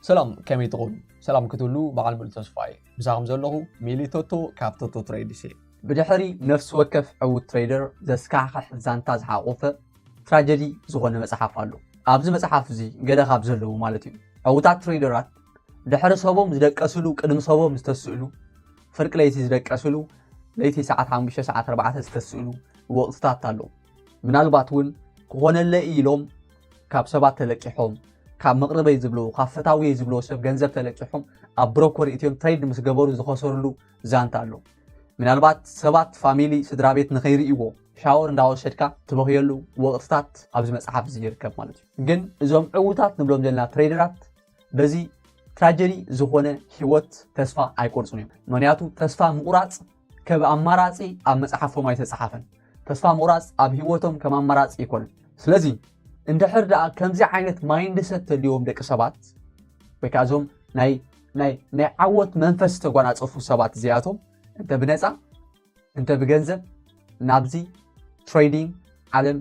ሰላም፣ ከመይ ትኾኑ? ሰላም ክትብሉ በዓል ሙሉ ተስፋ እየ። ምሳኹም ዘለኹ ሚሊ ቶቶ ካብ ቶቶ ትሬድስ እየ። ብድሕሪ ነፍሲ ወከፍ ዕዉት ትሬደር ዘስካሕክሕ ዛንታ ዝሓቆፈ ትራጀዲ ዝኾነ መጽሓፍ ኣሎ። ኣብዚ መጽሓፍ እዚ ገለ ካብ ዘለዉ ማለት እዩ። ዕዉታት ትሬደራት ድሕሪ ሰቦም ዝደቀስሉ፣ ቅድሚ ሰቦም ዝተስእሉ፣ ፍርቂ ለይቲ ዝደቀስሉ፣ ለይቲ ሰዓት ሓሙሽተ ሰዓት ኣርባዕተ ዝተስእሉ ወቕትታት ኣሎ። ምናልባት እውን ክኾነለይ ኢሎም ካብ ሰባት ተለቂሖም፣ ካብ መቕርበይ ዝብሎ፣ ካብ ፈታውየይ ዝብሎ ሰብ ገንዘብ ተለቂሖም ኣብ ብሮኮር እትዮም ትሬድ ምስ ገበሩ ዝኸሰርሉ ዛንታ ኣሎ። ምናልባት ሰባት፣ ፋሚሊ፣ ስድራ ቤት ንኸይርእይዎ ሻወር እንዳወሰድካ ትበኽየሉ ወቕትታት ኣብዚ መጽሓፍ እዚ ይርከብ ማለት እዩ። ግን እዞም ዕዉታት ንብሎም ዘለና ትሬደራት በዚ ትራጀዲ ዝኾነ ህይወት ተስፋ ኣይቆርጹን እዮም። ምኽንያቱ ተስፋ ምቑራጽ ከም ኣማራጺ ኣብ መጽሓፎም ኣይተጻሓፈን። ተስፋ ምቑራጽ ኣብ ህይወቶም ከም ኣማራጺ ኣይኮነን። ስለዚ እንድሕር ደኣ ከምዚ ዓይነት ማይንድሰት ተልዎም ደቂ ሰባት፣ ወይ ከዓ እዞም ናይ ናይ ናይ ዓወት መንፈስ ዝተጓናጸፉ ሰባት እዚኣቶም እንተ ብነጻ እንተ ብገንዘብ ናብዚ ትሬዲንግ ዓለም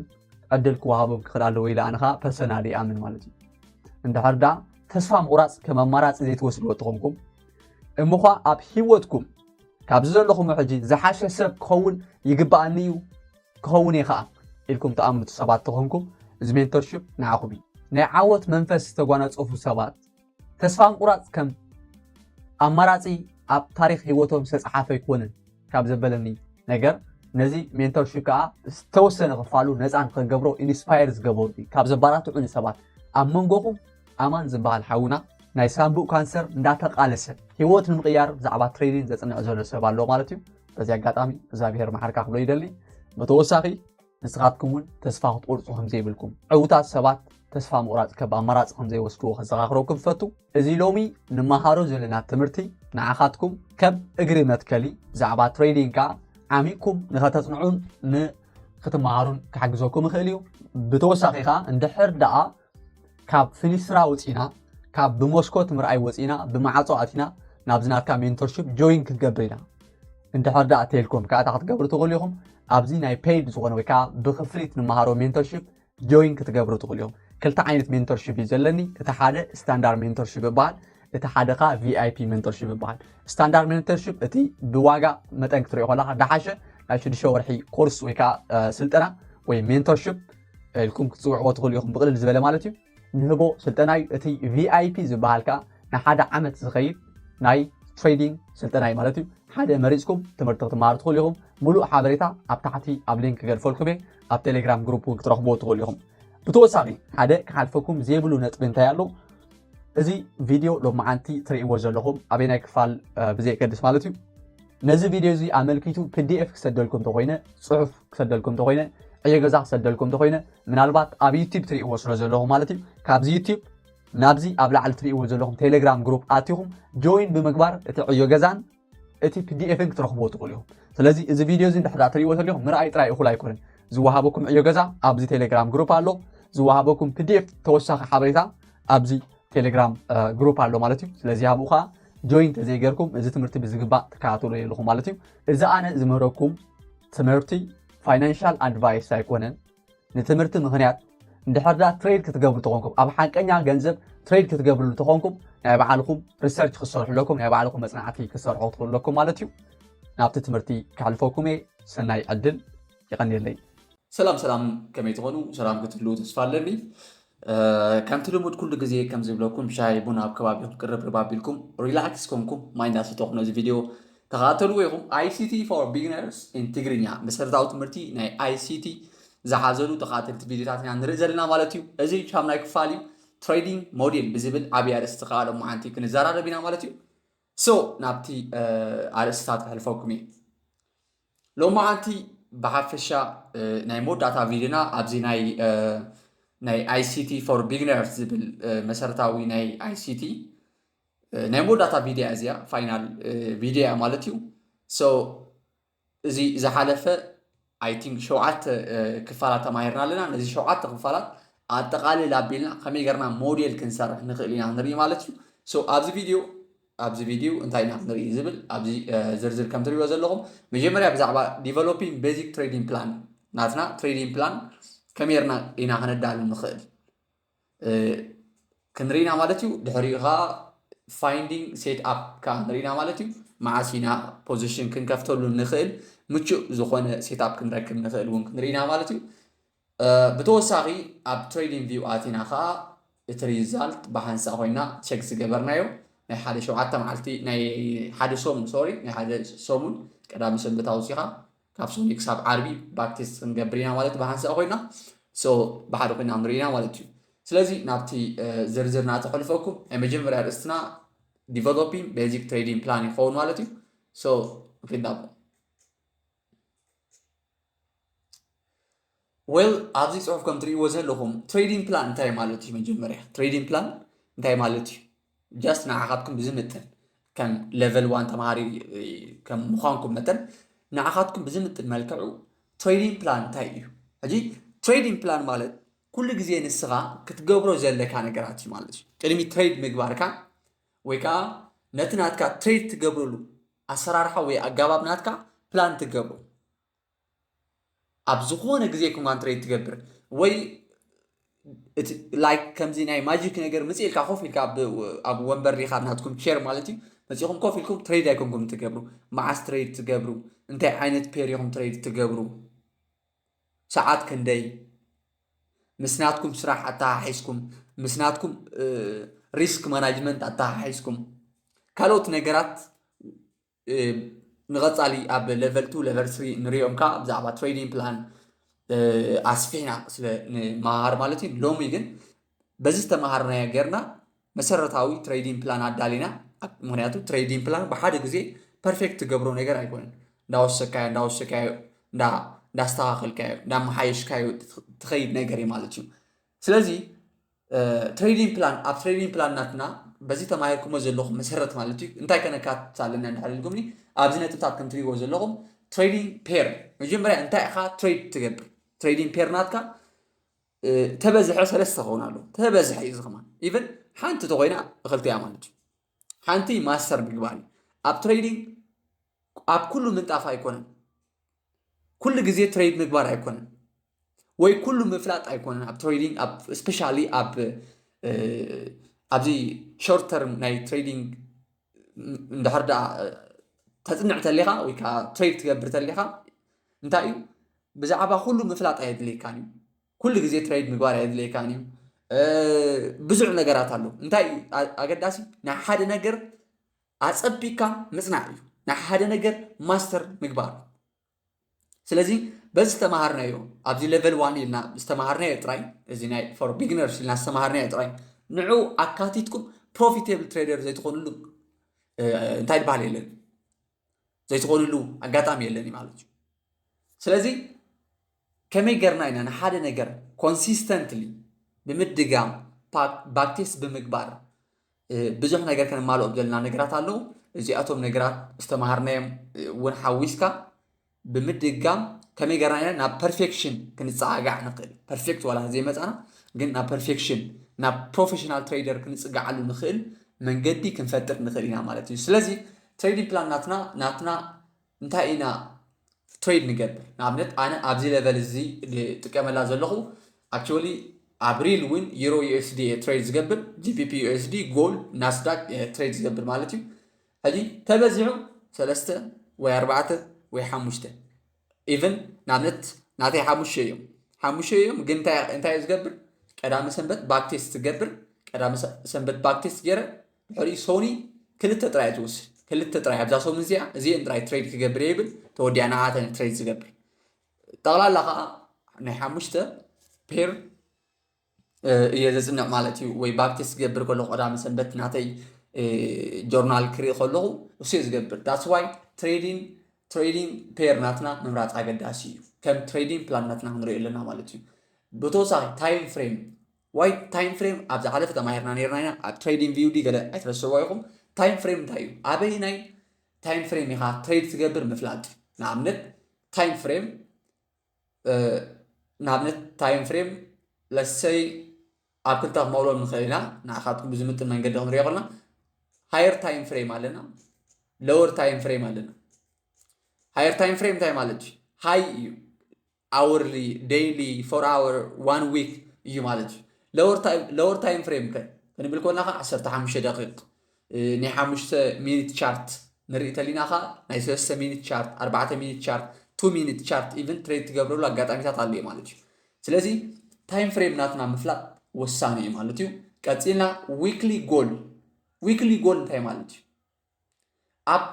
ዕድል ክወሃቦም ክኽእል ኣለዎ ኢለ ኣነ ኸዓ ፐርሰናሊ ይኣምን ማለት እዩ። እንድሕር ደኣ ተስፋ ምቑራጽ ከም ኣማራጺ ዘይትወስድዎ ተኾንኩም፣ እሞ ኸዓ ኣብ ህይወትኩም ካብዚ ዘለኹም ሕጂ ዝሓሸ ሰብ ክኸውን ይግብኣኒ እዩ፣ ክኸውን እየ ኸዓ ኢልኩም ትኣምኑ ሰባት ተኾንኩም፣ እዚ ሜንቶርሺፕ ንዓኹም እዩ። ናይ ዓወት መንፈስ ዝተጓናጸፉ ሰባት ተስፋ ምቑራጽ ከም ኣማራጺ ኣብ ታሪኽ ህይወቶም ዝተጻሓፈ ኣይኮነን ካብ ዘበለኒ ነገር፣ ነዚ ሜንቶርሺፕ ከኣ ዝተወሰነ ክፋሉ ነጻ ንኽገብሮ ኢንስፓየር ዝገበሩ እዩ። ካብ ዘባራትዑኒ ሰባት ኣብ መንጎኹም ኣማን ዝበሃል ሓውና ናይ ሳምቡእ ካንሰር እንዳተቓለሰ ህይወት ንምቕያር ብዛዕባ ትሬዲንግ ዘጽንዕ ዘሎ ሰብ ኣሎ ማለት እዩ። በዚ ኣጋጣሚ እግዚኣብሔር መሓርካ ክብሎ ይደሊ። ብተወሳኺ ንስኻትኩም እውን ተስፋ ክትቆርጹ ከም ዘይብልኩም፣ ዕዉታት ሰባት ተስፋ ምቑራጽ ከም ኣማራጺ ከም ዘይወስድዎ ከዘኻኽረኩም እፈቱ። እዚ ሎሚ ንመሃሮ ዘለና ትምህርቲ ንዓኻትኩም ከም እግሪ መትከሊ ብዛዕባ ትሬዲንግ ከኣ ዓሚቕኩም ንኸተጽንዑን ንክትመሃሩን ክሕግዘኩም ይኽእል እዩ። ብተወሳኺ ከኣ እንድሕር ደኣ ካብ ፊኒስትራ ወጺና፣ ካብ ብመስኮት ምርኣይ ወጺና፣ ብማዕጾ ኣቲና ናብዚ ናትካ ሜንቶርሺፕ ጆይን ክንገብር ኢና እንድሕር ደኣ ተልኩም ከኣ እንታይ ክትገብሩ ትኽእሉ ኢኹም? ኣብዚ ናይ ፔይድ ዝኾነ ወይ ከኣ ብክፍሊት ንመሃሮ ሜንቶርሺፕ ጆይን ክትገብሩ ትኽእሉ ኢኹም። ክልተ ዓይነት ሜንቶርሺፕ እዩ ዘለኒ። እቲ ሓደ ስታንዳርድ ሜንቶርሺፕ ይበሃል፣ እቲ ሓደ ከኣ ቪኣይፒ ሜንቶርሺፕ ይበሃል። ስታንዳርድ ሜንቶርሺፕ እቲ ብዋጋ መጠን ክትሪኦ ከለኻ ደሓሸ ናይ ሽዱሽተ ወርሒ ኮርስ ወይ ከኣ፣ እ፣ ስልጠና ወይ ሜንቶርሺፕ ኢልኩም ክትጽውዕዎ ትኽእሉ ኢኹም፣ ብቕልል ዝበለ ማለት እዩ። ንህቦ ስልጠና እዩ። እቲ ቪኣይፒ ዝበሃል ከኣ ንሓደ ዓመት ዝኸይድ ናይ ትሬዲንግ ስልጠና እዩ ማለት እዩ። ሓደ መሪጽኩም ትምህርቲ ክትመሃሩ ትኽእሉ ኢኹም። ሙሉእ ሓበሬታ ኣብ ታሕቲ ኣብ ሊንክ ክገድፈልኩም እየ። ኣብ ቴሌግራም ግሩፕ እውን ክትረኽብዎ ትኽእሉ ኢኹም። ብተወሳኺ ሓደ ክሓልፈኩም ዘይብሉ ነጥቢ እንታይ ኣሎ? እዚ ቪድዮ ሎማዓንቲ ትርእይዎ ዘለኹም ኣበየናይ ክፋል፣ እ፣ ብዘየገድስ ማለት እዩ። ነዚ ቪድዮ እዚ ኣመልኪቱ ፒዲኤፍ ክሰደልኩም እንተኾይነ፣ ጽሑፍ ክሰደልኩም እንተኾይነ፣ ዕዮ ገዛ ክሰደልኩም እንተኾይነ፣ ምናልባት ኣብ ዩቲዩብ ትርእይዎ ስለ ዘለኹም ማለት እዩ። ካብዚ ዩቲዩብ ናብዚ ኣብ ላዕሊ ትርእይዎ ዘለኹም ቴሌግራም ግሩፕ ኣቲኹም ጆይን ብምግባር እቲ ዕዮ ገዛን እቲ ፒዲኤፍን ክትረኽብዎ ትኽእሉ ኢኹም። ስለዚ እዚ ቪድዮ እዚ እንድሕር ደኣ ትርእይዎ ተሊኹም ምርኣይ ጥራይ እኹል ኣይኮነን። ዝወሃበኩም ዕዮ ገዛ ኣብዚ ቴሌግራም ግሩፕ ኣሎ። ዝወሃበኩም ፒዲኤፍ ተወሳኺ ሓበሬታ ኣብዚ ቴሌግራም፣ እ፣ ግሩፕ ኣሎ ማለት እዩ። ስለዚ ኣብኡ ኸኣ ጆይን ተዘይገርኩም እዚ ትምህርቲ ብዝግባእ ትከታተሉ የለኹም ማለት እዩ። እዚ ኣነ ዝምህረኩም ትምህርቲ ፋይናንሻል ኣድቫይስ ኣይኮነን። ንትምህርቲ ምኽንያት እንድሕር ደኣ ትሬድ ክትገብሩ ተኾንኩም፣ ኣብ ሓቀኛ ገንዘብ ትሬድ ክትገብሩ ተኾንኩም ናይ ባዕልኹም ሪሰርች ክትሰርሑ ኣለኩም፣ ናይ ባዕልኹም መጽናዕቲ ክትሰርሑ ትኽእሉ ኣለኩም ማለት እዩ። ናብቲ ትምህርቲ ከሕልፈኩም እየ። ሰናይ ዕድል። የቐንየለይ። ሰላም ሰላም፣ ከመይ ትኾኑ? ሰላም ክትህልዉ ተስፋ ኣለኒ። እ፣ ከምቲ ልሙድ ኩሉ ግዜ ከም ዝብለኩም ሻሂ ቡን ኣብ ከባቢኹም ቅርብ ርብ ኣቢልኩም ሪላክስ ኮንኩም ማይ እንዳሰተኹም ነዚ ቪድዮ ተኸታተልዎ ኢኹም። ኣይሲቲ for beginners in ትግርኛ፣ መሰረታዊ ትምህርቲ ናይ ኣይሲቲ ዝሓዘሉ ተኸታተልቲ ቪድዮታት ኢና ንርኢ ዘለና ማለት እዩ። እዚ ቻም ናይ ክፋል እዩ። ትሬዲንግ ሞዴል ብዝብል ዓብዪ ኣርእስቲ ከዓ ሎማዓንቲ ክንዘራረብ ኢና ማለት እዩ። ሶ ናብቲ፣ እ፣ ኣርእስታት ከሕልፈኩም እየ። ሎማዓንቲ ብሓፈሻ፣ እ፣ ናይ መወዳእታ ቪድዮና ኣብዚ ናይ፣ እ፣ ናይ ኣይሲቲ for beginners ዝብል፣ እ፣ መሰረታዊ ናይ ኣይሲቲ፣ እ፣ ናይ መወዳእታ ቪድዮ እያ እዚኣ፣ ፋይናል፣ እ፣ ቪድዮ እያ ማለት እዩ። ሶ እዚ ዝሓለፈ ኣይ ቲንክ ሸውዓተ፣ እ፣ ክፋላት ተማሂርና ኣለና። ነዚ ሸውዓተ ክፋላት ኣጠቓልል ኣቢልና ከመይ ጌርና ሞዴል ክንሰርሕ ንኽእል ኢና ንርኢ ማለት እዩ። ሶ ኣብዚ ቪድዮ፣ ኣብዚ ቪድዮ እንታይ ኢና ክንርኢ ዝብል ኣብዚ፣ እ፣ ዝርዝር ከም ትርእይዎ ዘለኹም፣ መጀመርያ ብዛዕባ ዲቨሎፒንግ ቤዚክ ትሬዲንግ ፕላን፣ ናትና ትሬዲንግ ፕላን ከመይ ጌርና ኢና ከነዳሉ ንኽእል፣ እ፣ ክንርኢና ማለት እዩ። ድሕሪኡ ከዓ finding setup ከዓ ንርኢና ማለት እዩ። መዓስ ኢና position ክንከፍተሉ ንኽእል፣ ምቹእ ዝኾነ setup ክንረክብ ንኽእል እውን ክንርኢና ማለት እዩ። ብተወሳኺ ኣብ trading view ኣቲና ከዓ እቲ result ብሓንሳእ ኮይና check ዝገበርናዮ ናይ ሓደ ሸውዓተ መዓልቲ ናይ ሓደ ሰሙን፣ sorry፣ ናይ ሓደ ሰሙን ቀዳሚ ሰንበት ኣውፂኻ ካብ ሰኒ ክሳብ ዓርቢ backtest ክንገብር ኢና ማለት ብሓንሳእ ኮይና፣ so ብሓደ ኮይና ንርኢና ማለት እዩ። ስለዚ ናብቲ ዝርዝር ናተሕልፈኩም ናይ መጀመርያ ርእስትና developing basic trading plan ይኸውን ማለት እዩ። So ክንዳቦ well ኣብዚ ፅሑፍ ከም ትርእይዎ ዘለኹም trading plan እንታይ ማለት እዩ? መጀመርያ trading plan እንታይ ማለት እዩ? Just ንዓኻትኩም ብዝምጥን ከም level one ተምሃሪ ከም ምዃንኩም መጠን ንዓኻትኩም ብዝምጥን መልክዑ trading plan እንታይ እዩ? ሕጂ trading plan ማለት ኩሉ ግዜ ንስኻ ክትገብሮ ዘለካ ነገራት እዩ ማለት እዩ። ቅድሚ trade ምግባርካ ወይ ከዓ ነቲ ናትካ trade ትገብረሉ ኣሰራርሓ ወይ ኣገባብ ናትካ plan ትገብሮ ኣብ ዝኾነ ግዜ ኩንኳን trade ትገብር ወይ like ከምዚ ናይ magic ነገር ምፅእ ኢልካ ኮፍ ኢልካ ኣብ ወንበር ዲኻ ናትኩም chair ማለት እዩ መፂኹም ኮፍ ኢልኩም trade ኣይኮንኩም ትገብሩ። መዓስ trade ትገብሩ? እንታይ ዓይነት pair ኢኹም trade ትገብሩ? ሰዓት ክንደይ? ምስ ናትኩም ስራሕ ኣተሓሒዝኩም ምስ ናትኩም risk management ኣተሓሒዝኩም ካልኦት ነገራት ንቐፃሊ ኣብ level two level three ንሪኦም ከዓ ብዛዕባ trading plan ኣስፊሕና ስለ ንመሃር ማለት እዩ። ሎሚ ግን በዚ ዝተምሃርናዮ ጌርና መሰረታዊ trading plan ኣዳሊና። ምክንያቱ trading plan ብሓደ ግዜ perfect ትገብሮ ነገር ኣይኮነን። እንዳወሰካዮ እንዳወሰካዮ እንዳስተኻኸልካዮ እንዳመሓየሽካዮ ትኸይድ ነገር እዩ ማለት እዩ። ስለዚ trading plan ኣብ trading plan ናትና በዚ ተማሂርኩሞ ዘለኹም መሰረት ማለት እዩ። እንታይ ከነካትት ኣለና እንዳሓለልኩምኒ ኣብዚ ነጥብታት ከም ትሪእዎ ዘለኹም trading pair መጀመርያ እንታይ ኢኻ trade ትገብር? Trading pair ናትካ ተበዝሐ ሰለስተ ክኸውን ኣሎ። ተበዝሐ እዩ ዝኸማን even ሓንቲ ተኮይና እኽልቲያ ማለት እዩ። ሓንቲ master ምግባር እዩ ኣብ trading ኣብ ኩሉ ምንጣፍ ኣይኮነን። ኩሉ ግዜ trade ምግባር ኣይኮነን ወይ ኩሉ ምፍላጥ ኣይኮነን ኣብ trading especially ኣብ ኣብዚ short term ናይ trading እንድሕር ዳ ተፅንዕ ተሊኻ ወይ ከዓ trade ትገብር ተሊኻ እንታይ እዩ ብዛዕባ ኩሉ ምፍላጥ ኣየድልየካን እዩ። ኩሉ ግዜ trade ምግባር ኣየድልየካን እዩ። ብዙሕ ነገራት ኣሎ። እንታይ እዩ ኣገዳሲ? ናይ ሓደ ነገር ኣፀቢካ ምፅናዕ እዩ። ናይ ሓደ ነገር master ምግባር። ስለዚ በዚ ዝተምሃርናዮ ኣብዚ level one ኢልና ዝተምሃርናዮ ጥራይ እዚ ናይ for beginners ኢልና ዝተምሃርናዮ ጥራይ ንዑ ኣካቲትኩም profitable trader ዘይትኾንሉ እንታይ ዝበሃል የለን ዘይትኾንሉ ኣጋጣሚ የለን እዩ ማለት እዩ። ስለዚ ከመይ ገርና ኢና ንሓደ ነገር consistently ብምድጋም backtest ብምግባር ብዙሕ ነገር ከነማልኦም ዘለና ነገራት ኣለዉ። እዚኣቶም ነገራት ዝተምሃርናዮም እውን ሓዊስካ ብምድጋም ከመይ ገርና ኢና ናብ perfection ክንፀጋጋዕ ንኽእል። Perfect ዋላ ዘይመፃና ግን ናብ perfection ናብ professional trader ክንፅጋዓሉ ንኽእል መንገዲ ክንፈጥር ንኽእል ኢና ማለት እዩ። ስለዚ trading plan ናትና ናትና እንታይ ኢና trade ንገብር? ንኣብነት ኣነ ኣብዚ level እዚ ዝጥቀመላ ዘለኹ actually ኣብ real እውን euro USD trade ዝገብር GBP USD gold Nasdaq trade ዝገብር ማለት እዩ። ሕጂ ተበዚሑ ሰለስተ ወይ ኣርባዕተ ወይ ሓሙሽተ even ንኣብነት ናተይ ሓሙሽተ እዮም ሓሙሽተ እዮም ግን እንታይ እዩ ዝገብር? ቀዳሚ ሰንበት backtest ትገብር። ቀዳሚ ሰንበት backtest ገይረ ድሕሪኡ ሰኒ ክልተ ጥራይ ትወስድ ክልተ ጥራይ ኣብዛ ሰሙን እዚኣ እዚአን ጥራይ trade ክገብር ይብል ተወዲኣ ንዓተን trade ዝገብር ጠቕላላ ከዓ ናይ ሓሙሽተ pair እየ ዘፅንዕ ማለት እዩ። ወይ backtest ክገብር ከለኹ ቀዳሚ ሰንበት ናተይ journal ክርኢ ከለኹ እሱ እየ ዝገብር። That's why trading trading pair ናትና ምምራፅ ኣገዳሲ እዩ። ከም trading plan ናትና ክንሪኦ ኣለና ማለት እዩ። ብተወሳኺ time frame why time frame ኣብ ዝሓለፈ ተማሂርና ነርና ኢና ኣብ trading view ዲ ገለ ኣይትረስዕዎ ኢኹም። Time frame እንታይ እዩ? ኣበይ ናይ time frame ኢኻ trade ትገብር ምፍላጥ እዩ። ንኣብነት time frame ንኣብነት time frame let's say ኣብ ክልተ ክመቕሎ ንኽእል ኢና። ንዓኻትኩም ብዝምጥን መንገዲ ክንሪኦ ከለና higher time frame ኣለና፣ lower time frame ኣለና። Higher time frame እንታይ ማለት እዩ? High እዩ hourly daily four hour one week እዩ ማለት እዩ። Lower time frame ከ ክንብል ከለና ከዓ ዓሰርተ ሓሙሽተ ደቂቕ ናይ ሓሙሽተ ሚኒት ቻርት ንርኢ ተሊና ከዓ ናይ ሰለስተ ሚኒት ቻርት፣ ኣርባዕተ ሚኒት ቻርት፣ ቱ ሚኒት ቻርት ኢቨን ትሬድ ትገብረሉ ኣጋጣሚታት ኣሎ ማለት እዩ። ስለዚ ታይም ፍሬም ናትና ምፍላጥ ወሳኒ እዩ ማለት እዩ። ቀፂልና ዊክሊ ጎል። ዊክሊ ጎል እንታይ ማለት እዩ? ኣብ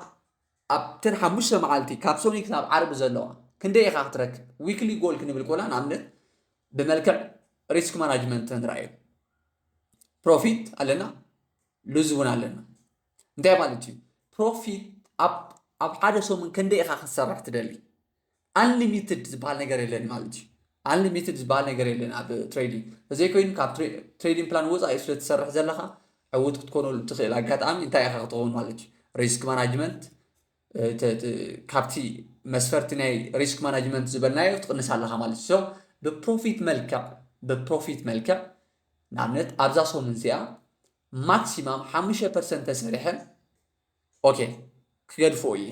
ኣብተን ሓሙሽተ መዓልቲ ካብ ሶኒ ክሳብ ዓርቢ ዘለዋ ክንደይ ኢኻ ክትረክብ? ዊክሊ ጎል ክንብል ኮላ ንኣብነት ብመልክዕ ሪስክ ማናጅመንት ንርኣዮ። ፕሮፊት ኣለና፣ ሉዝ እውን ኣለና። እንታይ ማለት እዩ? ፕሮፊት ኣብ ሓደ ሰሙን ክንደይ ኢኻ ክትሰርሕ ትደሊ? ኣንሊሚትድ ዝበሃል ነገር የለን ማለት እዩ። ኣንሊሚትድ ዝበሃል ነገር የለን ኣብ ትሬዲንግ። ተዘይኮይኑ ካብ ትሬዲንግ ፕላን ወፃኢ ስለ ትሰርሕ ዘለኻ ዕውት ክትኮነሉ ትኽእል ኣጋጣሚ እንታይ ኢኻ ክትኸውን ማለት እዩ? ሪስክ ማናጅመንት ካብቲ መስፈርቲ ናይ ሪስክ ማናጅመንት ዝበልናዮ ትቕንስ ኣለኻ ማለት እዩ። ብፕሮፊት መልክዕ ብፕሮፊት መልክዕ ንኣብነት ኣብዛ ሰሙን እዚኣ ማክሲማም ሓሙሽተ ፐርሰንት ተሰሪሐ ኦኬ ክገድፎ እየ።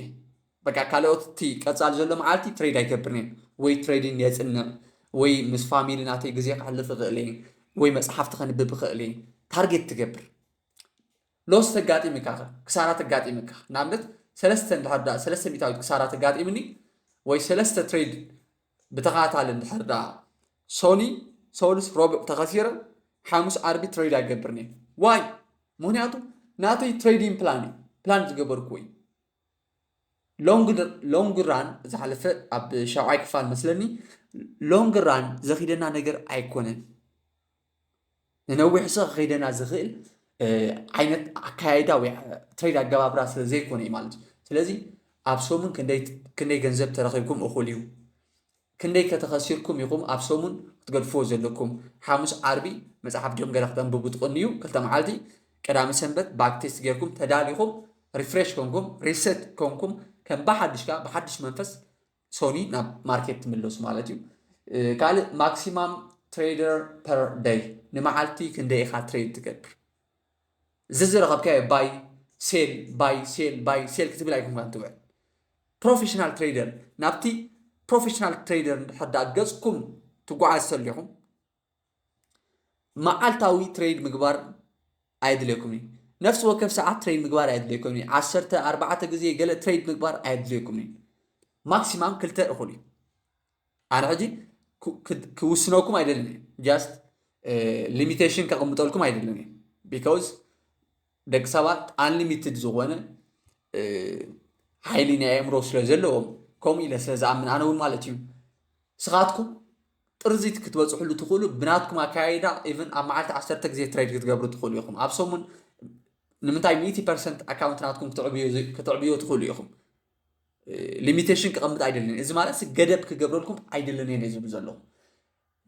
በቃ ካልኦት እቲ ቀፃሊ ዘሎ መዓልቲ ትሬድ ኣይገብርን እየ ወይ ትሬዲንግ የፅንዕ ወይ ምስ ፋሚሊ ናተይ ግዜ ከሕልፍ እኽእል እየ ወይ መፅሓፍቲ ከንብብ እኽእል እየ። ታርጌት ትገብር። ሎስ ተጋጢምካ ክሳራ ተጋጢምካ ንኣብነት ሰለስተ እንድሕር ዳ ሰለስተ ሚእታዊት ክሳራ ተጋጢምኒ ወይ ሰለስተ ትሬድ ብተኸታታሊ እንድሕር ዳ ሶኒ ሰሉስ ረቡዕ ተኸሲረ ሓሙስ ዓርቢ ትሬድ ኣይገብርን እየ። ዋይ? ምክንያቱ ናተይ ትሬዲንግ ፕላን እዩ ፕላን ዝገበርኩ ወይ ሎንግ ራን ዝሓለፈ ኣብ ሻውዓይ ክፋል መስለኒ ሎንግ ራን ዘኺደና ነገር ኣይኮነን። ንነዊሕ ሰ ከኸይደና ዝኽእል ዓይነት ኣካያይዳ ወይ ትሬድ ኣገባብራ ስለ ዘይኮነ እዩ ማለት እዩ። ስለዚ ኣብ ሰሙን ክንደይ ገንዘብ ተረኺብኩም እኹል እዩ። ክንደይ ከተኸሲርኩም ኢኹም ኣብ ሰሙን ክትገድፍዎ ዘለኩም? ሓሙስ ዓርቢ መጽሓፍ ድዮም ገለ ክተንብቡ ትቕንዩ ክልተ መዓልቲ። ቀዳሚ ሰንበት ባክ ቴስት ጌርኩም ተዳሊኹም ሪፍሬሽ ኮንኩም ሪሰት ኮንኩም ከም ብሓድሽ ከኣ ብሓድሽ መንፈስ ሶኒ ናብ ማርኬት ትምለሱ ማለት እዩ። ካልእ ማክሲማም ትሬደር ፐር ደይ ንመዓልቲ ክንደይ ኢኻ ትሬድ ትገብር? ዝዝረኸብካዮ ባይ ሴል ባይ ሴል ባይ ሴል ክትብል ኣይኮንካን ትውዕል። ፕሮፌሽናል ትሬደር ናብቲ ፕሮፌሽናል ትሬደር እንድሕር ዳ ገፅኩም ትጓዓዝ ተሊኹም መዓልታዊ ትሬድ ምግባር ኣየድልየኩም እዩ። ነፍሲ ወከፍ ሰዓት ትሬድ ምግባር ኣየድልየኩም እዩ። ዓሰርተ ኣርባዕተ ግዜ ገለ ትሬድ ምግባር ኣየድልየኩም እዩ። ማክሲማም ክልተ እኹል እዩ። ኣነ ሕጂ ክውስነኩም ኣይደልን እየ። ጃስት ሊሚቴሽን ከቕምጠልኩም ኣይደልን እየ። ቢካውዝ ደቂ ሰባት ኣንሊሚትድ ዝኾነ ሓይሊ ናይ ኣእምሮ ስለ ዘለዎም ከምኡ ኢለ ስለ ዝኣምን ኣነ እውን ማለት እዩ። ስኻትኩም ጥርዚት ክትበፅሕሉ ትኽእሉ ብናትኩም ኣካያይዳ ኢቨን ኣብ መዓልቲ ዓሰርተ ግዜ ትሬድ ክትገብሩ ትኽእሉ ኢኹም ኣብ ሰሙን። ንምንታይ ሚእቲ ፐርሰንት ኣካውንት ናትኩም ክትዕብዮ ትኽእሉ ኢኹም? ሊሚቴሽን ክቐምጥ ኣይደልን። እዚ ማለት ገደብ ክገብረልኩም ኣይደልን እየ ዝብል ዘለኹ።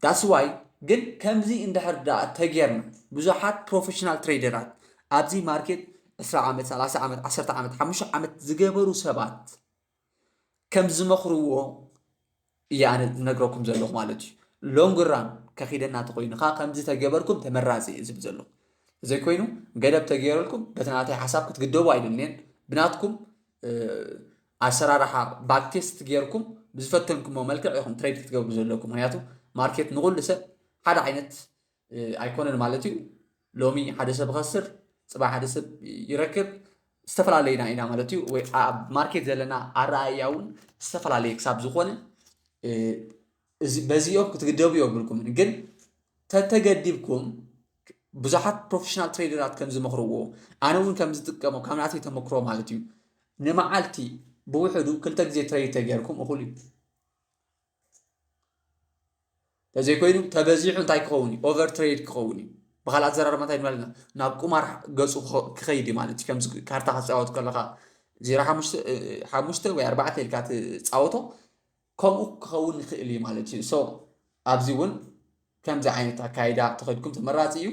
ዳስ ዋይ ግን ከምዚ እንድሕር ዳ ተጌርና ብዙሓት ፕሮፌሽናል ትሬደራት ኣብዚ ማርኬት ዕስራ ዓመት፣ ሰላሳ ዓመት፣ ዓሰርተ ዓመት፣ ሓሙሽተ ዓመት ዝገበሩ ሰባት ከም ዝመኽርዎ እየ ኣነ ዝነግረኩም ዘለኹ ማለት እዩ። ሎንግ ራን ከኺደና ተኮይንኻ ከምዚ ተገበርኩም ተመራፂ እየ ዝብል ዘለኹ። ዘይኮይኑ ገደብ ተገይረልኩም በቲ ናተይ ሓሳብ ክትግደቡ ኣይደልንየን። ብናትኩም ኣሰራርሓ ባክቴስት ጌርኩም ብዝፈተንኩሞ መልክዕ ኢኹም ትሬድ ክትገብሩ ዘለኩም። ምክንያቱ ማርኬት ንኩሉ ሰብ ሓደ ዓይነት ኣይኮነን ማለት እዩ። ሎሚ ሓደ ሰብ ኸስር፣ ፅባሕ ሓደ ሰብ ይረክብ፣ ዝተፈላለየና ኢና ማለት እዩ። ወይ ኣብ ማርኬት ዘለና ኣረኣእያ እውን ዝተፈላለየ ክሳብ ዝኾነ በዚኦም ክትግደቡ የብልኩምን። ግን ተተገዲብኩም ብዙሓት ፕሮፌሽናል ትሬደራት ከም ዝመኽርዎ ኣነ እውን ከም ዝጥቀሞ ካብ ናተይ ተመክሮ ማለት እዩ ንመዓልቲ ብውሕዱ ክልተ ግዜ ትሬድ ተገይርኩም እኹል እዩ። ተዘይኮይኑ ተበዚሑ እንታይ ክኸውን እዩ? ኦቨር ትሬድ ክኸውን እዩ። ብካልእ ኣዘራርባ እንታይ ንበልና ናብ ቁማር ገፁ ክኸይድ እዩ ማለት እዩ። ከምዚ ካርታ ክትፃወት ከለካ ዜሮ ሓሙሽተ ሓሙሽተ ወይ ኣርባዕተ ኢልካ ትፃወቶ ከምኡ ክኸውን ይኽእል እዩ ማለት እዩ። ሶ ኣብዚ እውን ከምዚ ዓይነት ኣካይዳ ተኸድኩም ተመራፂ እዩ።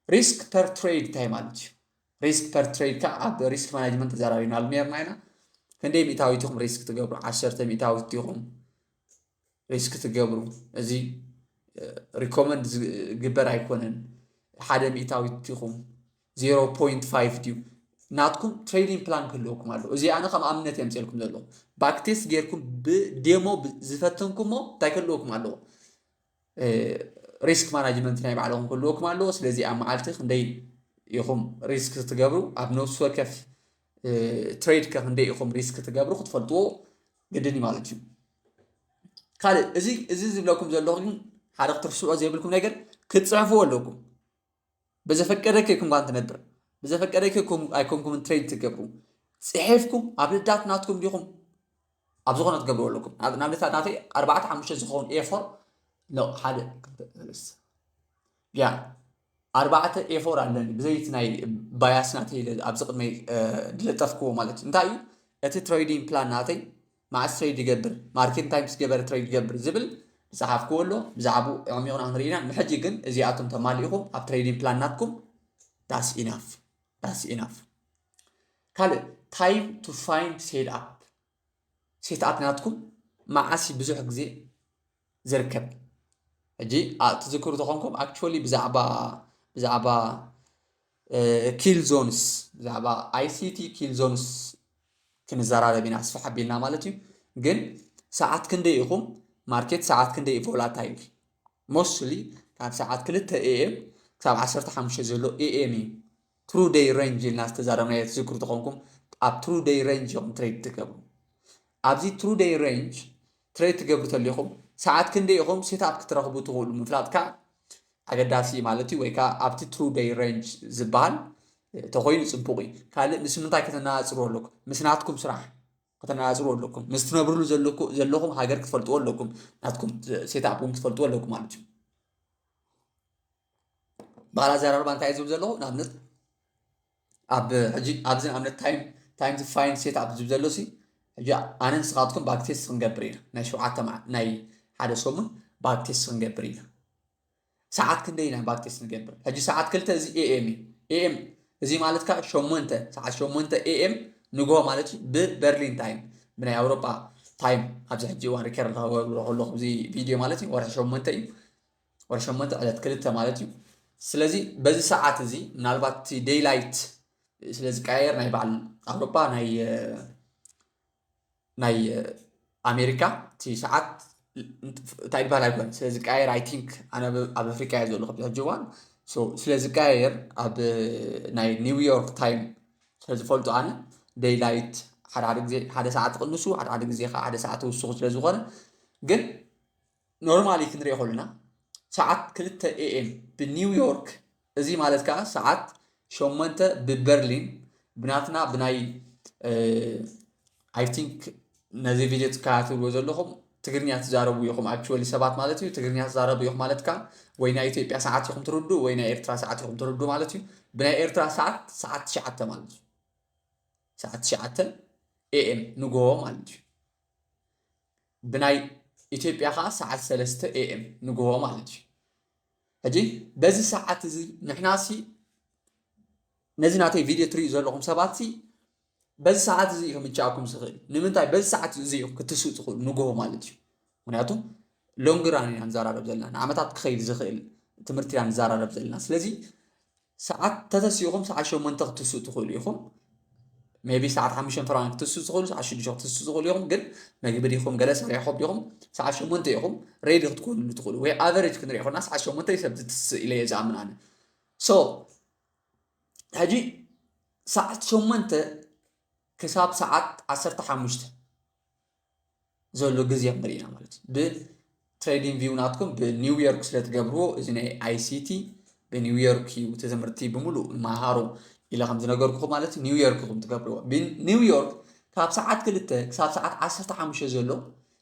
ሪስክ ፐር ትሬድ እንታይ ማለት እዩ? ሪስክ ፐር ትሬድ ከዓ ኣብ ሪስክ ማናጅመንት ተዘራሪብናሉ ነርና ኢና። ክንደይ ሚእታዊት ኢኹም ሪስክ ትገብሩ? ዓሰርተ ሚእታዊት ኢኹም ሪስክ ትገብሩ? እዚ ሪኮመንድ ዝግበር ኣይኮነን። ሓደ ሚእታዊት ኢኹም ዜሮ ፖይንት ፋይቭ ድዩ? ናትኩም ትሬዲንግ ፕላን ክህልወኩም ኣለዎ። እዚ ኣነ ከም ኣብነት የምፅልኩም ዘለኹ። ባክቴስት ጌርኩም ብዴሞ ዝፈተንኩሞ እንታይ ክህልወኩም ኣለዎ? ሪስክ ማናጅመንት ናይ ባዕልኹም ክህልወኩም ኣለዎ። ስለዚ ኣብ መዓልቲ ክንደይ ኢኹም ሪስክ ትገብሩ፣ ኣብ ነፍሲ ወከፍ ትሬድ ከ ክንደይ ኢኹም ሪስክ ትገብሩ ክትፈልጥዎ ግድን እዩ ማለት እዩ። ካልእ እዚ እዚ ዝብለኩም ዘለኹ ግን ሓደ ክትርስዑ ዘይብልኩም ነገር ክትፅሕፍዎ ኣለኩም። ብዘፈቀደኪ ኢኹም ኳን ትነብር፣ ብዘፈቀደኪ ኣይኮንኩም ትሬድ ትገብሩ። ፅሒፍኩም ኣብ ልዳት ናትኩም ዲኹም ኣብ ዝኾነ ትገብርዎ ኣለኩም። ንኣብነት ናተይ ኣርባዕተ ሓሙሽተ ዝኸውን ኤፎር ሓደ ያ ኣርባዕተ ኤፎር ኣለኒ ብዘይቲ ናይ ባያስ ናተይ ኣብዚ ቅድመይ ዝለጠፍክዎ ማለት እዩ። እንታይ እዩ እቲ ትሬዲንግ ፕላን ናተይ መዓስ ትሬድ ይገብር ማርኬት ታይም ምስ ገበረ ትሬድ ይገብር ዝብል ዝሓፍክዎ ኣሎ። ብዛዕባኡ ዕሚቕና ክንርኢና ንሕጂ ግን እዚኣቶም ተማሊእኹም ኣብ ትሬዲንግ ፕላን ናትኩም that's enough that's enough። ካልእ time to find set up set up ናትኩም መዓስ ብዙሕ ግዜ ዝርከብ። ሕጂ ትዝክሩ ተኾንኩም actually ብዛዕባ ብዛዕባ ኪል ዞንስ ብዛዕባ ICT ኪል ዞንስ ክንዘራረብ ኢና ኣስፍሕ ኣቢልና ማለት እዩ። ግን ሰዓት ክንደይ ኢኹም ማርኬት ሰዓት ክንደይ ቮላታይል mostly ካብ ሰዓት ክልተ ኤኤም ክሳብ ዓሰርተ ሓሙሽተ ዘሎ ኤኤም እዩ። ትሩ ደይ ሬንጅ ኢልና ዝተዛረብናዮ ትዝክሩ ተኾንኩም ኣብ ትሩ ደይ ሬንጅ ኢኹም ትሬድ ትገብሩ። ኣብዚ ትሩ ደይ ሬንጅ ትሬድ ትገብሩ ተሊኹም ሰዓት ክንደይ ኢኹም ሴት ኣፕ ክትረኽቡ ትኽእሉ ምፍላጥካ ኣገዳሲ ማለት እዩ። ወይ ከዓ ኣብቲ ትሩ ደይ ሬንጅ ዝበሃል ተኾይኑ ፅቡቕ እዩ። ካልእ ምስ ምንታይ ከተነፃፅሩ ኣለኩም? ምስ ናትኩም ስራሕ ከተነፃፅሩ ኣለኩም። ምስ ትነብርሉ ዘለኹም ሃገር ክትፈልጥዎ ኣለኩም። ናትኩም ሴት ኣፕ እውን ክትፈልጥዎ ኣለኩም ማለት እዩ። ባህላ ኣዘራርባ እንታይ ዝብል ዘለኹ ንኣብነት ኣብ ሕጂ ኣብዚ ንኣብነት time time to find set up ዝብል ዘሎ ሲ ሕጂ ኣነ ንስኻትኩም ባክቴስት ክንገብር ኢና ናይ ሸውዓተ ናይ ሓደ ሰሙን ባክቴስት ክንገብር ኢና። ሰዓት ክንደይ ኢና ባክቴስት ንገብር? ሕጂ ሰዓት ክልተ እዚ ኤኤም እዩ። ኤኤም እዚ ማለት ከዓ ሸሞንተ ሰዓት ሸሞንተ ኤኤም ንግሆ ማለት እዩ ብበርሊን ታይም ብናይ ኣውሮጳ ታይም ኣብዚ ሕጂ እዋን ሪከርድ ከገብሮ ከለኹ እዚ ቪድዮ ማለት እዩ ወርሒ ሸሞንተ እዩ። ወርሒ ሸሞንተ ዕለት ክልተ ማለት እዩ። ስለዚ በዚ ሰዓት እዚ ምናልባት እቲ ዴይላይት ስለ ዝቀያየር ናይ በዓል ኣውሮፓ ናይ ናይ ኣሜሪካ እቲ ሰዓት እንታይ ዝበሃል ኣይኮን ስለ ዝቀያየር I think ኣነ ኣብ ኣፍሪካ እየ ዘለኹ ሕጂ እዋን ስለ ዝቀያየር ኣብ ናይ ኒውዮርክ ታይም ስለ ዝፈልጡ ኣነ ዴይላይት ሓደ ሓደ ግዜ ሓደ ሰዓት ትቕንሱ ሓደ ሓደ ግዜ ሓደ ሰዓት ትውስኹ ስለ ዝኾነ ግን ኖርማሊ ክንሪኦ ከለና ሰዓት ክልተ ኤኤም ብኒውዮርክ እዚ ማለት ከዓ ሰዓት ሸሞንተ ብበርሊን ብናትና ብናይ I think ነዚ ቪድዮ ትከታተልዎ ዘለኹም ትግርኛ ትዛረቡ ኢኹም actually ሰባት ማለት እዩ ትግርኛ ትዛረቡ ኢኹም ማለት ከዓ ወይ ናይ ኢትዮጵያ ሰዓት ኢኹም ትርዱ ወይ ናይ ኤርትራ ሰዓት ኢኹም ትርዱ ማለት እዩ። ብናይ ኤርትራ ሰዓት ሰዓት ትሽዓተ ማለት እዩ። ሰዓት ትሽዓተ ኤኤም ንግሆ ማለት እዩ። ብናይ ኢትዮጵያ ከዓ ሰዓት ሰለስተ ኤኤም ንግሆ ማለት እዩ። ሕጂ በዚ ሰዓት እዚ ንሕናሲ ነዚ ናተይ ቪድዮ ትሪኡ ዘለኹም ሰባትሲ በዚ ሰዓት እዚ እዩ ክምችኣኩም ዝኽእል። ንምንታይ በዚ ሰዓት እዚ እዮም ክትስኡ ትኽእሉ ንግሆ ማለት እዩ። ምክንያቱ ሎንግ ራን ኢና ንዘራረብ ዘለና ንዓመታት ክኸይድ ዝኽእል ትምህርቲ ኢና ንዘራረብ ዘለና። ስለዚ ሰዓት ተተሲእኹም ሰዓት ሸሞንተ ክትስኡ ትኽእሉ ኢኹም። ሜቢ ሰዓት ሓሙሽተ ፍራን ክትስኡ ትኽእሉ ሰዓት ሽዱሽተ ክትስኡ ትኽእሉ ኢኹም። ግን መግቢ ዲኹም ገለ ሰሪሕኹም ዲኹም ሰዓት ሸሞንተ ኢኹም ሬዲ ክትኮኑሉ ትኽእሉ ወይ ኣቨሬጅ ክንሪኦ ኮና ሰዓት ሸሞንተ ሰብ ዝትስእ ኢለ እየ ዝኣምን ኣነ። ሶ ሕጂ ሰዓት ሸሞንተ ክሳብ ሰዓት ዓሰርተ ሓሙሽተ ዘሎ ግዜ ክንርኢ ኢና ማለት እዩ። ብትሬዲንግ ቪው ናትኩም ብኒውዮርክ ስለ ትገብርዎ እዚ ናይ ICT ብኒውዮርክ እዩ እቲ ትምህርቲ ብምሉእ ንመሃሮ ኢለ ከም ዝነገርኩኹም ማለት እዩ። ኒውዮርክ ኢኹም ትገብርዎ። ብኒውዮርክ ካብ ሰዓት ክልተ ክሳብ ሰዓት ዓሰርተ ሓሙሽተ ዘሎ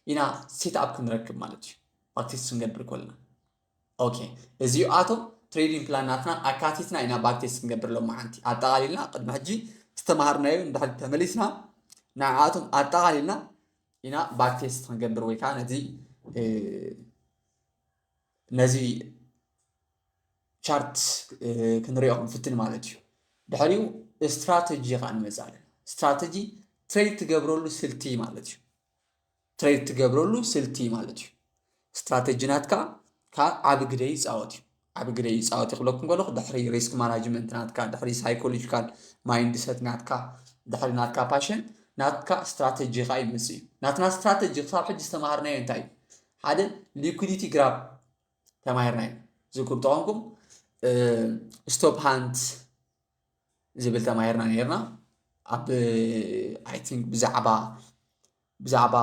ኢና ሴት ኣፕ ክንረክብ ማለት እዩ። ፕራክቲስ ክንገብር ከለና ኦኬ እዚኣቶም ትሬዲንግ ፕላን ናትና ኣካቲትና ኢና ባክቴስት ክንገብር ሎማዓንቲ ኣጠቓሊልና ቅድሚ ሕጂ ዝተምሃርናዮ ንድሕሪት ተመሊስና ንዓኣቶም ኣጠቓሊልና ኢና ባክቴስት ክንገብር ወይ ከዓ ነዚ ነዚ ቻርት ክንሪኦ ክንፍትን ማለት እዩ። ድሕሪኡ ስትራተጂ ከዓ ንመፅእ ኣለና። ስትራተጂ ትሬድ ትገብረሉ ስልቲ ማለት እዩ። ትሬድ ትገብረሉ ስልቲ ማለት እዩ። ስትራተጂ ናትካ ካብ ዓቢ ግደ ይፃወት እዩ። ዓቢ ግደ ይፃወት እዩ ክብለኩም ከለኹ ድሕሪ ሪስክ ማናጅመንት ናትካ፣ ድሕሪ ሳይኮሎጂካል ማይንድሰት ናትካ፣ ድሕሪ ናትካ ፓሽን ናትካ ስትራተጂ ካ ይመፅእ እዩ። ናትና ስትራተጂ ክሳብ ሕጂ ዝተማሃርናዮ እንታይ እዩ? ሓደ ሊኩዲቲ ግራብ ተማሂርናዮ ዝክሩ ተኾንኩም ስቶፕ ሃንት ዝብል ተማሂርና ነርና። ኣብ I think ብዛዕባ ብዛዕባ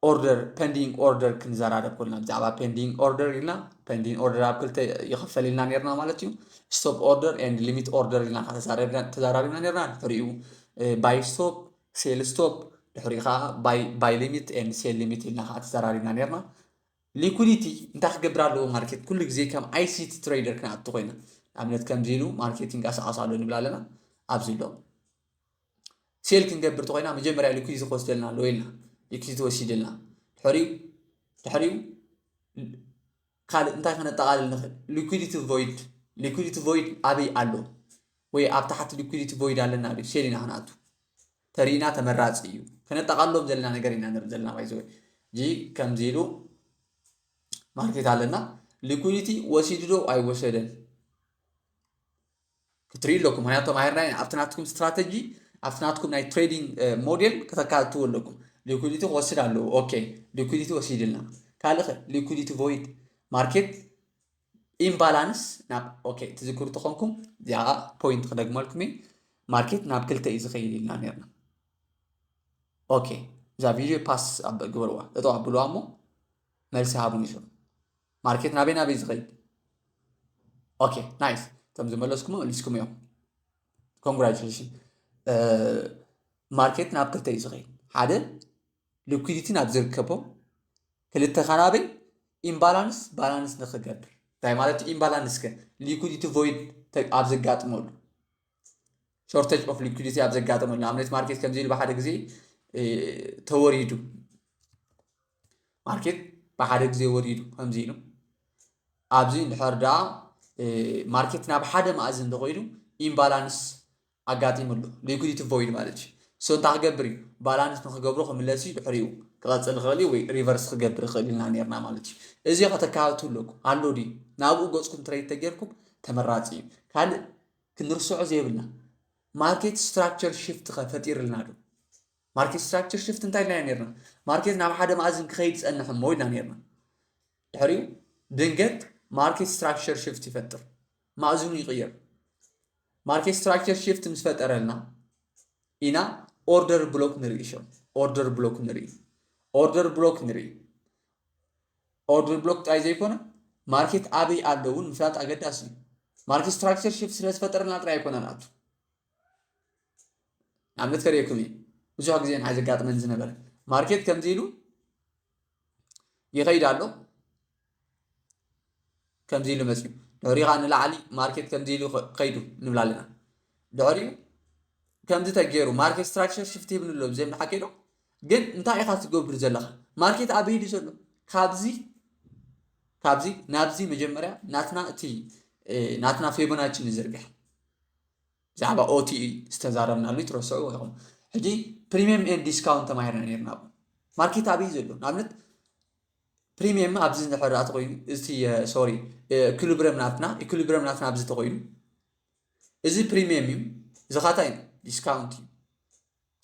order pending order ክንዘራረብ ኮልና ብዛዕባ pending order ኢልና pending order ኣብ ክልተ ይኽፈል ኢልና ነርና ማለት እዩ። Stop order and limit order ኢልና ተዛራሪብና ነርና። ድሕሪኡ buy stop፣ sell stop፣ ድሕሪኡ ከዓ buy limit and sell limit ኢልና ከዓ ተዘራሪብና ነርና። Liquidity እንታይ ክገብር ኣለዎ ማርኬት? ኩሉ ግዜ ከም I C T trader ክንኣቱ ኮይና፣ ንኣብነት ከምዚ ኢሉ ማርኬት ይንቀሳቐስ ኣሎ ንብል ኣለና። ኣብዚ ኣሎ sell ክንገብር ተኮይና መጀመርያ liquidity ክወስደልና ኣለዎ ኢልና፣ liquidity ወሲድልና ድሕሪኡ ድሕሪኡ ካልእ እንታይ ከነጠቓልል ንኽእል? Liquidity void፣ liquidity void ኣበይ ኣሎ? ወይ ኣብ ታሕቲ liquidity void ኣለና ዶ? Sell ኢና ክንኣቱ ተሪእና ተመራፂ እዩ። ከነጠቓሎም ዘለና ነገር ኢና ንርኢ ዘለና። ባይዘወይ ጂ ከምዚ ኢሉ ማርኬት ኣለና። Liquidity ወሲዱ ዶ ኣይወሰደን ክትርኢ ኣለኩም። ምክንያቱ ተማሂርና ኢና። ኣብቲ ናትኩም ስትራተጂ ኣብቲ ናትኩም ናይ trading model ከተካትትዎ ኣለኩም። Liquidity ክወስድ ኣለዎ። Okay, liquidity ወሲድልና። ካልእ ከ? Liquidity void ማርኬት imbalance ናብ okay ትዝክሩ ተኾንኩም እዚኣ point ክደግመልኩም እየ። ማርኬት ናብ ክልተ እዩ ዝኸይድ ኢልና ነርና። Okay, እዛ ቪድዮ pass ግበርዋ፣ ጠጠው ኣብልዋ እሞ መልሲ ሃቡኒ ኢኹም። ማርኬት ናበይ ናበይ ዝኸይድ? Okay, nice። እቶም ዝመለስኩም መሊስኩም እዮም። Congratulation። ማርኬት ናብ ክልተ እዩ ዝኸይድ። ሓደ liquidity ናብ ዝርከቦ፣ ክልተ ከ ናበይ? Imbalance balance ንክገብር። እንታይ ማለት imbalance ከ? Liquidity void ኣብ ዘጋጥመሉ፣ shortage of liquidity ኣብ ዘጋጥመሉ፣ ንኣብነት ማርኬት ከምዚ ኢሉ ብሓደ ግዜ ተወሪዱ፣ ማርኬት ብሓደ ግዜ ወሪዱ ከምዚ ኢሉ፣ ኣብዚ እንድሕር ደኣ ማርኬት ናብ ሓደ መኣዝን እንተኾይኑ imbalance ኣጋጢሙ ኣሎ፣ liquidity void ማለት እዩ። So እንታይ ክገብር እዩ? Balance ንክገብሮ ክምለስ እዩ፣ ድሕሪኡ ክቐፅል ይኽእል እዩ ወይ reverse ክገብር ይኽእል ኢልና ነርና ማለት እዩ። እዚ ከተካትቱ ኣለኩም ኣሎ ድዩ? ናብኡ ገፅኩም trade ተጌርኩም ተመራፂ እዩ። ካልእ ክንርስዖ ዘይብልና market structure shift ከ ፈጢርልና ዶ? Market structure shift እንታይ ኢልና ነርና? ማርኬት ናብ ሓደ መኣዝን ክኸይድ ይፀንሕ እሞ ኢልና ነርና። ድሕሪኡ ድንገት market structure shift ይፈጥር፣ ማእዝኑ ይቕየር። Market structure shift ምስ ፈጠረልና ኢና order block ንርኢ። ሸው order block ንርኢ፣ order block ንርኢ። Order block ጥራይ ዘይኮነ ማርኬት ኣበይ ኣሎ እውን ምፍላጥ ኣገዳሲ እዩ። Market structure shift ስለ ዝፈጠረልና ጥራይ ኣይኮነን ኣቱ ንኣብነት ከርእየኩም እዩ። ብዙሕ ግዜ ንዓይ ዘጋጥመን ዝነበረ ማርኬት ከምዚ ኢሉ ይኸይድ ኣሎ፣ ከምዚ ኢሉ መፅዩ፣ ድሕሪኡ ከዓ ንላዕሊ ማርኬት ከምዚ ኢሉ ከይዱ ንብል ኣለና። ድሕሪኡ ከምዚ ተገይሩ market structure shift ይብል ኣሎ ብዘይ ሓቂ ዶ? ግን እንታይ ኢኻ ትገብር ዘለኻ? ማርኬት ኣበይ ድዩ ዘሎ? ካብዚ ካብዚ ናብዚ መጀመርያ ናትና እቲ ናትና ፌቦናቺ ንዝርግሕ። ብዛዕባ ኦቲ ዝተዛረብናሉ ትረስዑ ኢኹም። ሕጂ premium and discount ተማሂርና ነርና። ማርኬት ኣበይ ዘሎ? ንኣብነት premium ኣብዚ እንድሕር ተኮይኑ እቲ sorry equilibrium ናትና equilibrium ናትና ኣብዚ ተኮይኑ እዚ premium እዩ። እዚ ኻታይ discount እዩ።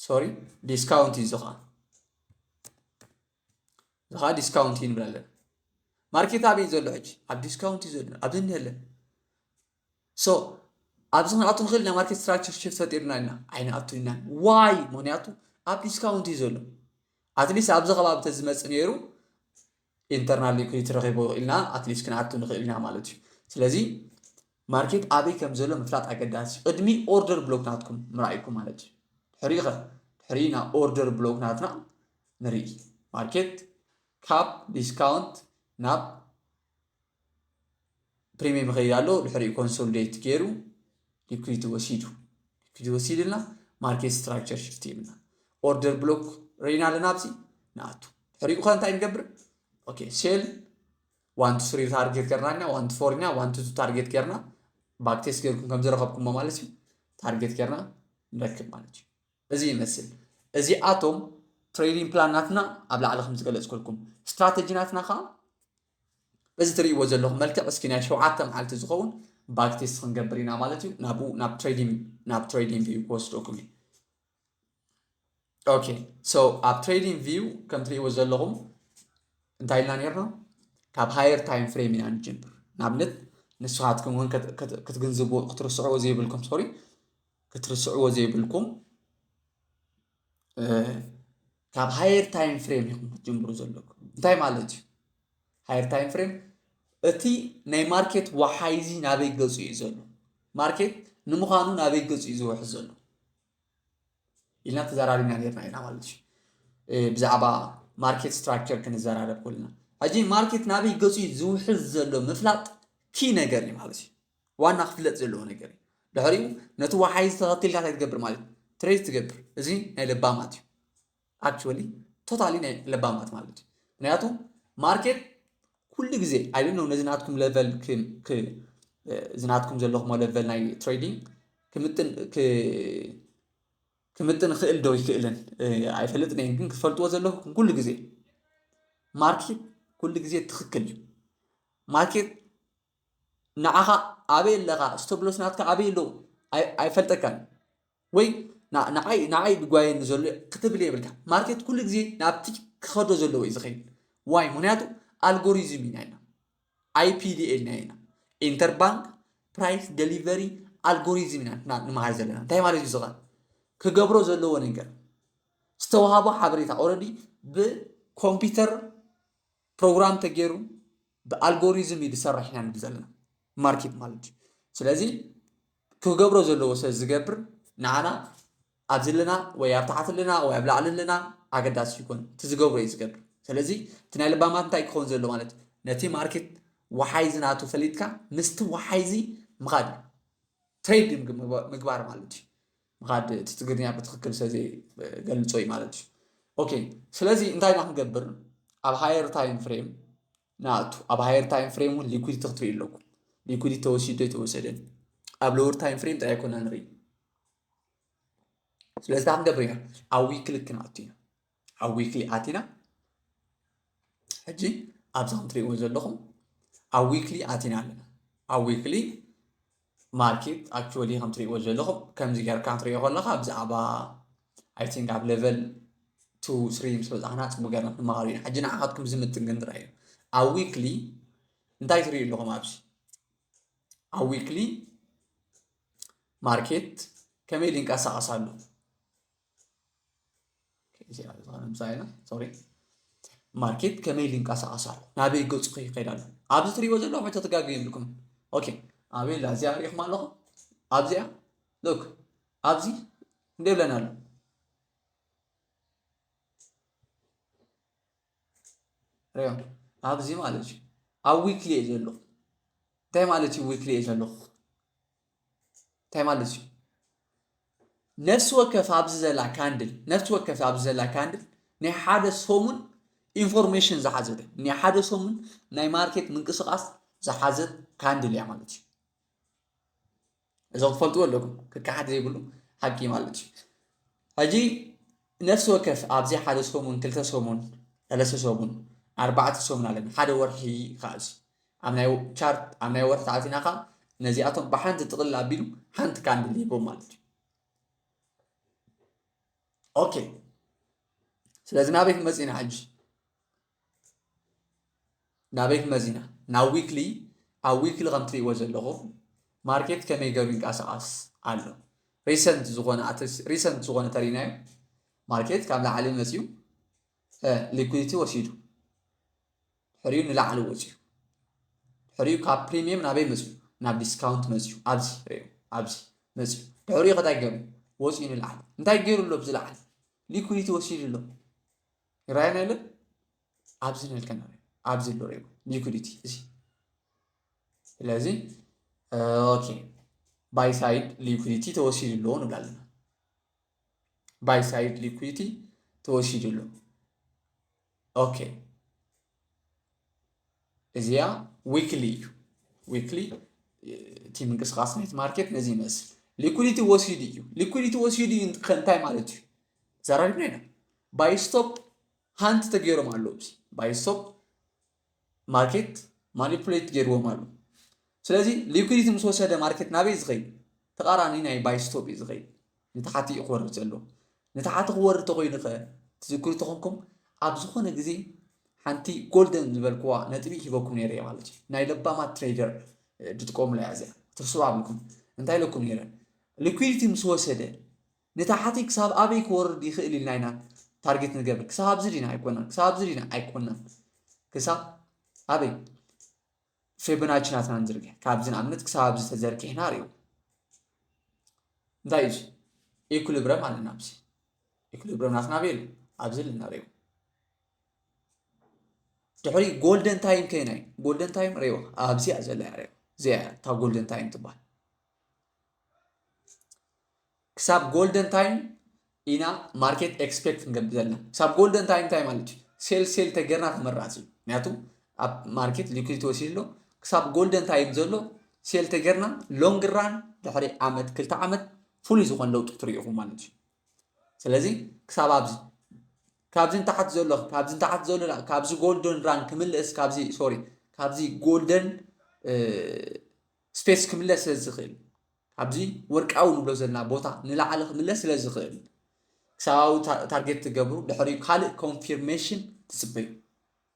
Sorry discount እዩ። እዚ ኸዓ እዚ ኸዓ discount እዩ ንብል ኣለና። ማርኬት ኣበይ ዘሎ? ሕጂ ኣብ discount እዩ ዘሎ። ኣብዚ እንሄለን So ኣብዚ ክንኣቱ ንኽእል ኢና። Market structure shift ፈጢርና ኢና ኣይንኣቱ ኢና። Why? ምክንያቱ ኣብ discount እዩ ዘሎ። At least ኣብዚ ከባቢ ተዝመፅእ ነይሩ internal liquidity ረኺቦ ኢልና at least ክንኣቱ ንኽእል ኢና ማለት እዩ። ስለዚ ማርኬት ኣበይ ከም ዘሎ ምፍላጥ ኣገዳሲ እዩ። ቅድሚ order block ናትኩም ምርኣይኩም ማለት እዩ። ድሕሪኡ ኸ ድሕሪኡ ኢና order block ናትና ንርኢ። ማርኬት ካብ discount ናብ premium ይኸይድ ኣሎ። ድሕሪኡ consolidate ገይሩ liquidity ወሲዱ liquidity ወሲድልና market structure shift ይብልና። Order block ርኢና ኣለና ኣብዚ ንኣቱ። ድሕሪኡ ኸ እንታይ ንገብር? Okay sell one to three target ገርና ኢና one to four ኢና one to two target ገርና backtest ገርኩም ከም ዝረኸብኩሞ ማለት እዩ። Target ገርና ንረክብ ማለት እዩ። እዚ ይመስል። እዚኣቶም trading plan ናትና ኣብ ላዕሊ ከም ዝገለፅኩልኩም strategy ናትና ከዓ በዚ ትርእይዎ ዘለኹም መልክዕ እስኪ ናይ ሸውዓተ መዓልቲ ዝኸውን backtest ክንገብር ኢና ማለት እዩ። ናብኡ ናብ trading ናብ trading view ክወስደኩም እዩ። Okay so ኣብ trading view ከም ትርእይዎ ዘለኹም እንታይ ኢልና ነርና? ካብ higher time frame ኢና ንጀምር። ንኣብነት ንስኻትኩም እውን ክትግንዝቡ ክትርስዕዎ ዘይብልኩም ሶሪ ክትርስዕዎ ዘይብልኩም ካብ higher time frame ኢኹም ክትጅምሩ ዘለኩም። እንታይ ማለት እዩ higher time frame? እቲ ናይ market ወሓይዚ ናበይ ገፁ እዩ ዘሎ? market ንምዃኑ ናበይ ገፁ እዩ ዝውሕዝ ዘሎ ኢልና ተዘራሪብና ነርና ኢና ማለት እዩ። ብዛዕባ market structure ክንዘራረብ ከለና ሕጂ market ናበይ ገፁ እዩ ዝውሕዝ ዘሎ ምፍላጥ key ነገር እዩ ማለት እዩ። ዋና ክፍለጥ ዘለዎ ነገር እዩ። ድሕሪኡ ነቲ ወሓይዚ ተኸቲልካ እንታይ ትገብር ማለት trade ትገብር። እዚ ናይ ለባማት እዩ። actually totally ናይ ለባማት ማለት እዩ። ምክንያቱ market ኩሉ ግዜ I don't know ነዚ ናትኩም level እዚ ናትኩም ዘለኹሞ level ናይ trading ክምጥን ክምጥን ክእል ዶ ይክእልን ኣይፈልጥን እየ፣ ግን ክትፈልጥዎ ዘለኩም ኩሉ ግዜ market ኩሉ ግዜ ትኽክል እዩ። market ንዓኻ ኣበይ ኣለኻ፣ stop loss ናትካ ኣበይ ኣሎ ኣይፈልጠካን ወይ ንዓይ ንዓይ ድጓየኒ ዘሎ ክትብል የብልካ። market ኩሉ ግዜ ናብቲ ክኸዶ ዘለዎ እዩ ዝኸይድ። why? ምክንያቱ algorithm ኢና ኢና I P D A ኢልና ኢና። interbank price delivery algorithm ኢና ንመሃር ዘለና። እንታይ ማለት እዩ ዝኸ ክገብሮ ዘለዎ ነገር ዝተዋሃቦ ሓበሬታ already ብኮምፒውተር ፕሮግራም ተገይሩ ብ algorithm እዩ ዝሰርሕ ኢና ንብል ዘለና market ማለት እዩ። ስለዚ ክገብሮ ዘለዎ ሰብ ዝገብር ንዓና ኣብዚ ኣለና ወይ ኣብ ታሕቲ ኣለና ወይ ኣብ ላዕሊ ኣለና ኣገዳሲ ይኮን እቲ ዝገብሮ እዩ ዝገብር። ስለዚ እቲ ናይ ለባማት እንታይ ክኸውን ዘሎ ማለት ነቲ market ወሓይዚ ናቱ ፈሊጥካ ምስቲ ወሓይዚ ምኻድ trade ምግባር ማለት እዩ። ምኻድ እቲ ትግርኛ ብትክክል ሰ ገልጾ እዩ ማለት እዩ። okay ስለዚ እንታይ ኢና ክንገብር ኣብ higher time frame ንኣቱ ኣብ higher time frame እውን liquidity ክትሪኡ ኣለኩም። liquidity ተወሲዱ ኣይተወሰደን ኣብ lower time frame ጥራይ ኮና ንርኢ። ስለዚ እንታይ ክንገብር ኢና ኣብ weekly ክንኣቱ ኢና። ኣብ weekly ኣቲና ሕጂ ኣብዛ ከም ትሪእዎ ዘለኹም ኣብ weekly ኣቲና ኣለና። ኣብ weekly market actually ከም ትሪእዎ ዘለኹም ከምዚ ጌርካ ክትሪኦ ከለኻ ብዛዕባ I think ኣብ level two three ምስ በፃሕና ፅቡቅ ጌርና ክንመሃር ኢና። ሕጂ ንዓኻትኩም ዝምጥን ግን ጥራይ እዩ። ኣብ weekly እንታይ ትሪኡ ኣለኹም ኣብዚ ኣብ weekly market ከመይ ይንቀሳቐስ ኣሎ? market ከመይ ይንቀሳቐስ ኣሎ? ናበይ ገፁ ከይኸይድ ኣሎ? ኣብዚ ትሪእዎ ዘለኹም ሕቶ ትጋግዩ የብልኩም። okay ኣበይ ኣላ እዚኣ ሪኢኹም ኣለኹም? ኣብዚኣ look ኣብዚ እንደ ይብለና ኣሎ ሪኦ ኣብዚ ማለት እዩ ኣብ weekly እየ ዘለኹ። እንታይ ማለት እዩ weekly እየ ዘለኹ? እንታይ ማለት እዩ? ነፍሲ ወከፍ ኣብዚ ዘላ candle ነፍሲ ወከፍ ኣብዚ ዘላ candle ናይ ሓደ ሰሙን information ዝሓዘት ናይ ሓደ ሰሙን ናይ market ምንቅስቃስ ዝሓዘት candle እያ ማለት እዩ። እዞም ክትፈልጥዎ ኣለኩም ክከሓድ ዘይብሉ ሓቂ ማለት እዩ። ሕጂ ነፍሲ ወከፍ ኣብዚ ሓደ ሰሙን ክልተ ሰሙን ሰለስተ ሰሙን ኣርባዕተ ሰሙን ኣለና ሓደ ወርሒ ከዓዚ ኣብ ናይ ቻርት ኣብ ናይ ወርሒ ተኣቲና ከዓ ነዚኣቶም ብሓንቲ ጥቕልል ኣቢሉ ሓንቲ candle ይህቦም ማለት እዩ። okay ስለዚ ናበይ ክንመፅእ ኢና ሕጂ? ናበይ ክንመፅእ ኢና? ናብ weekly ኣብ weekly ከም ትሪእዎ ዘለኹም market ከመይ ገሩ ይንቀሳቐስ ኣሎ። recent ዝኾነ recent ዝኾነ ተሪእናዮ market ካብ ላዕሊ መፅዩ liquidity ወሲዱ ድሕሪኡ ንላዕሊ ወፅዩ ድሕሪኡ ካብ premium ናበይ መፅዩ ናብ discount መፅዩ ኣብዚ ሪኡ ኣብዚ መፅዩ ድሕሪኡ ከታይ ገሩ ወፅዩ ንላዕሊ እንታይ ገይሩ ኣሎ ብዚ ላዕሊ liquidity ወሲዱ ኣሎ ይረኣየና የለን ኣብዚ ነልከና ኣብዚ ኣሎ ሪኡ liquidity እዚ ስለዚ okay buy side liquidity ተወሲዱ ኣሎ ንብል ኣለና buy side liquidity ተወሲዱ ኣሎ okay እዚኣ weekly እዩ። weekly እቲ ምንቅስቃስ ናይቲ market ነዚ ይመስል። liquidity ወሲዱ እዩ። liquidity ወሲዱ እዩ እንታይ ማለት እዩ? ዘራሪብና ኢና። buy stop hunt ተገይሮም ኣለዉ። buy stop market manipulate ገይርዎም ኣለዉ። ስለዚ liquidity ምስ ወሰደ market ናበይ ዝኸይድ? ተቃራኒ ናይ buy stop እዩ ዝኸይድ። ንታሕቲ እዩ ክወርድ ዘለዎ። ንታሕቲ ክወርድ ተኾይኑ ከ ትዝክሩ ተኾንኩም ኣብ ዝኾነ ግዜ ሓንቲ golden ዝበልክዋ ነጥቢ ሂበኩም ነይረ ማለት እዩ። ናይ ለባማት trader ድጥቀሙላ እያ እዚኣ። ትርስዋ ኣብልኩም እንታይ ኢለኩም ነይረ? ሊኩዊዲቲ ምስ ወሰደ ንታሕቲ ክሳብ ኣበይ ክወርድ ይኽእል ኢልና ኢና ታርጌት ንገብር። ክሳብ ኣብዚ ዲና ኣይኮናን፣ ክሳብ ኣብዚ ዲና ኣይኮናን። ክሳብ ኣበይ ፌቦናቺ ናትና ንዝርግሕ። ካብዚ ንኣብነት ክሳብ ኣብዚ ተዘርጊሕና ርእዩ። እንታይ እዩ? ኢኩሊብረም ኣለና ኣብዚ። ኢኩሊብረም ናትና ኣበይ ኣሎ? ኣብዚ ኣለና ርእዩ። ድሕሪ ጎልደን ታይም ከይናይ ጎልደን ታይም ርእዩ ኣብዚኣ ዘላ እያ ርእዩ። እዚኣ እያ እታ ጎልደን ታይም ትበሃል። ክሳብ ጎልደን ታይም ኢና ማርኬት ኤክስፔክት ክንገብር ዘለና። ክሳብ ጎልደን ታይም እንታይ ማለት እዩ? ሴል ሴል ተገርና ተመራፂ እዩ። ምክንያቱ ኣብ ማርኬት ሊኩዲቲ ወሲድሎ ክሳብ ጎልደን ታይም ዘሎ ሴል ተገርና ሎንግ ራን ድሕሪ ዓመት ክልተ ዓመት ፍሉይ ዝኾነ ለውጢ ትርእኹም ማለት እዩ። ስለዚ ክሳብ ኣብዚ ካብዚ ንታሕት ዘሎ ካብዚ ንታሕት ዘሎ ካብዚ ጎልደን ራን ክምልስ ካብዚ ሶሪ ካብዚ ጎልደን ስፔስ ክምለስ ስለ ዝኽእል ካብዚ ወርቃዊ ንብሎ ዘለና ቦታ ንላዕሊ ክምለስ ስለ ዝኽእል ክሳባዊ ታርጌት ትገብሩ ድሕሪኡ ካልእ ኮንፊርሜሽን ትፅበዩ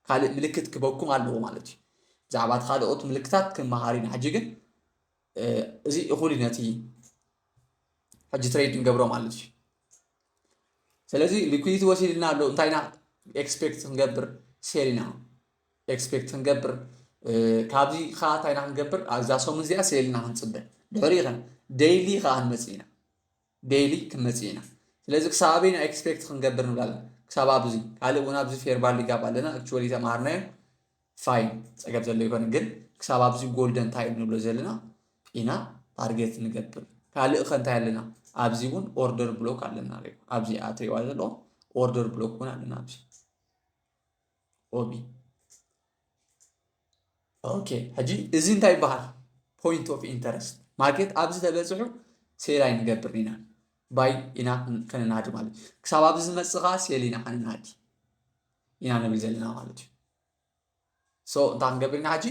ካልእ ምልክት ክበኩም ኣለዎ ማለት እዩ ብዛዕባ እቲ ካልኦት ምልክታት ክንመሃር ኢና ሕጂ ግን እዚ እኹል እዩ ነቲ ሕጂ ትሬድ ንገብሮ ማለት እዩ ስለዚ ሊኩዲቲ ወሲድልና ኣሎ እንታይ ኢና ኤክስፔክት ክንገብር ሴል ኢና ኤክስፔክት ክንገብር ካብዚ ከዓ እንታይ ኢና ክንገብር ኣብዛ ሰሙን እዚኣ ሴል ኢና ክንፅበ ድሕሪ ከ ዴይሊ ከዓ ክንመፅእ ኢና ዴይሊ ክንመፅእ ኢና ስለዚ ክሳብ ኣበይ ኢና ኤክስፔክት ክንገብር ንብል ኣለና ክሳብ ኣብዚ ካልእ እውን ኣብዚ ፌር ቫሊ ጋፕ ኣለና ኣክቹዋሊ ተማሃርናዮ ፋይን ፀገም ዘሎ ይኮነ ግን ክሳብ ኣብዚ ጎልደን ታይም ንብሎ ዘለና ኢና ታርጌት ንገብር ካልእ ከ እንታይ ኣለና ኣብዚ እውን ኦርደር ብሎክ ኣለና ኣብዚ ኣትሪዋ ዘለዎ ኦርደር ብሎክ እውን ኣለና ኣብዚ ኦቢ ኦኬ ሕጂ እዚ እንታይ ይበሃል point of interest ማርኬት ኣብዚ ተበፅሑ ሴል ኣይንገብር ኢና ባይ ኢና ከነናዲ ማለት ክሳብ ኣብዚ ዝመፅእ ከዓ ሴል ኢና ከነናዲ ኢና ንብል ዘለና ማለት እዩ so እንታይ ክንገብር ኢና ሕጂ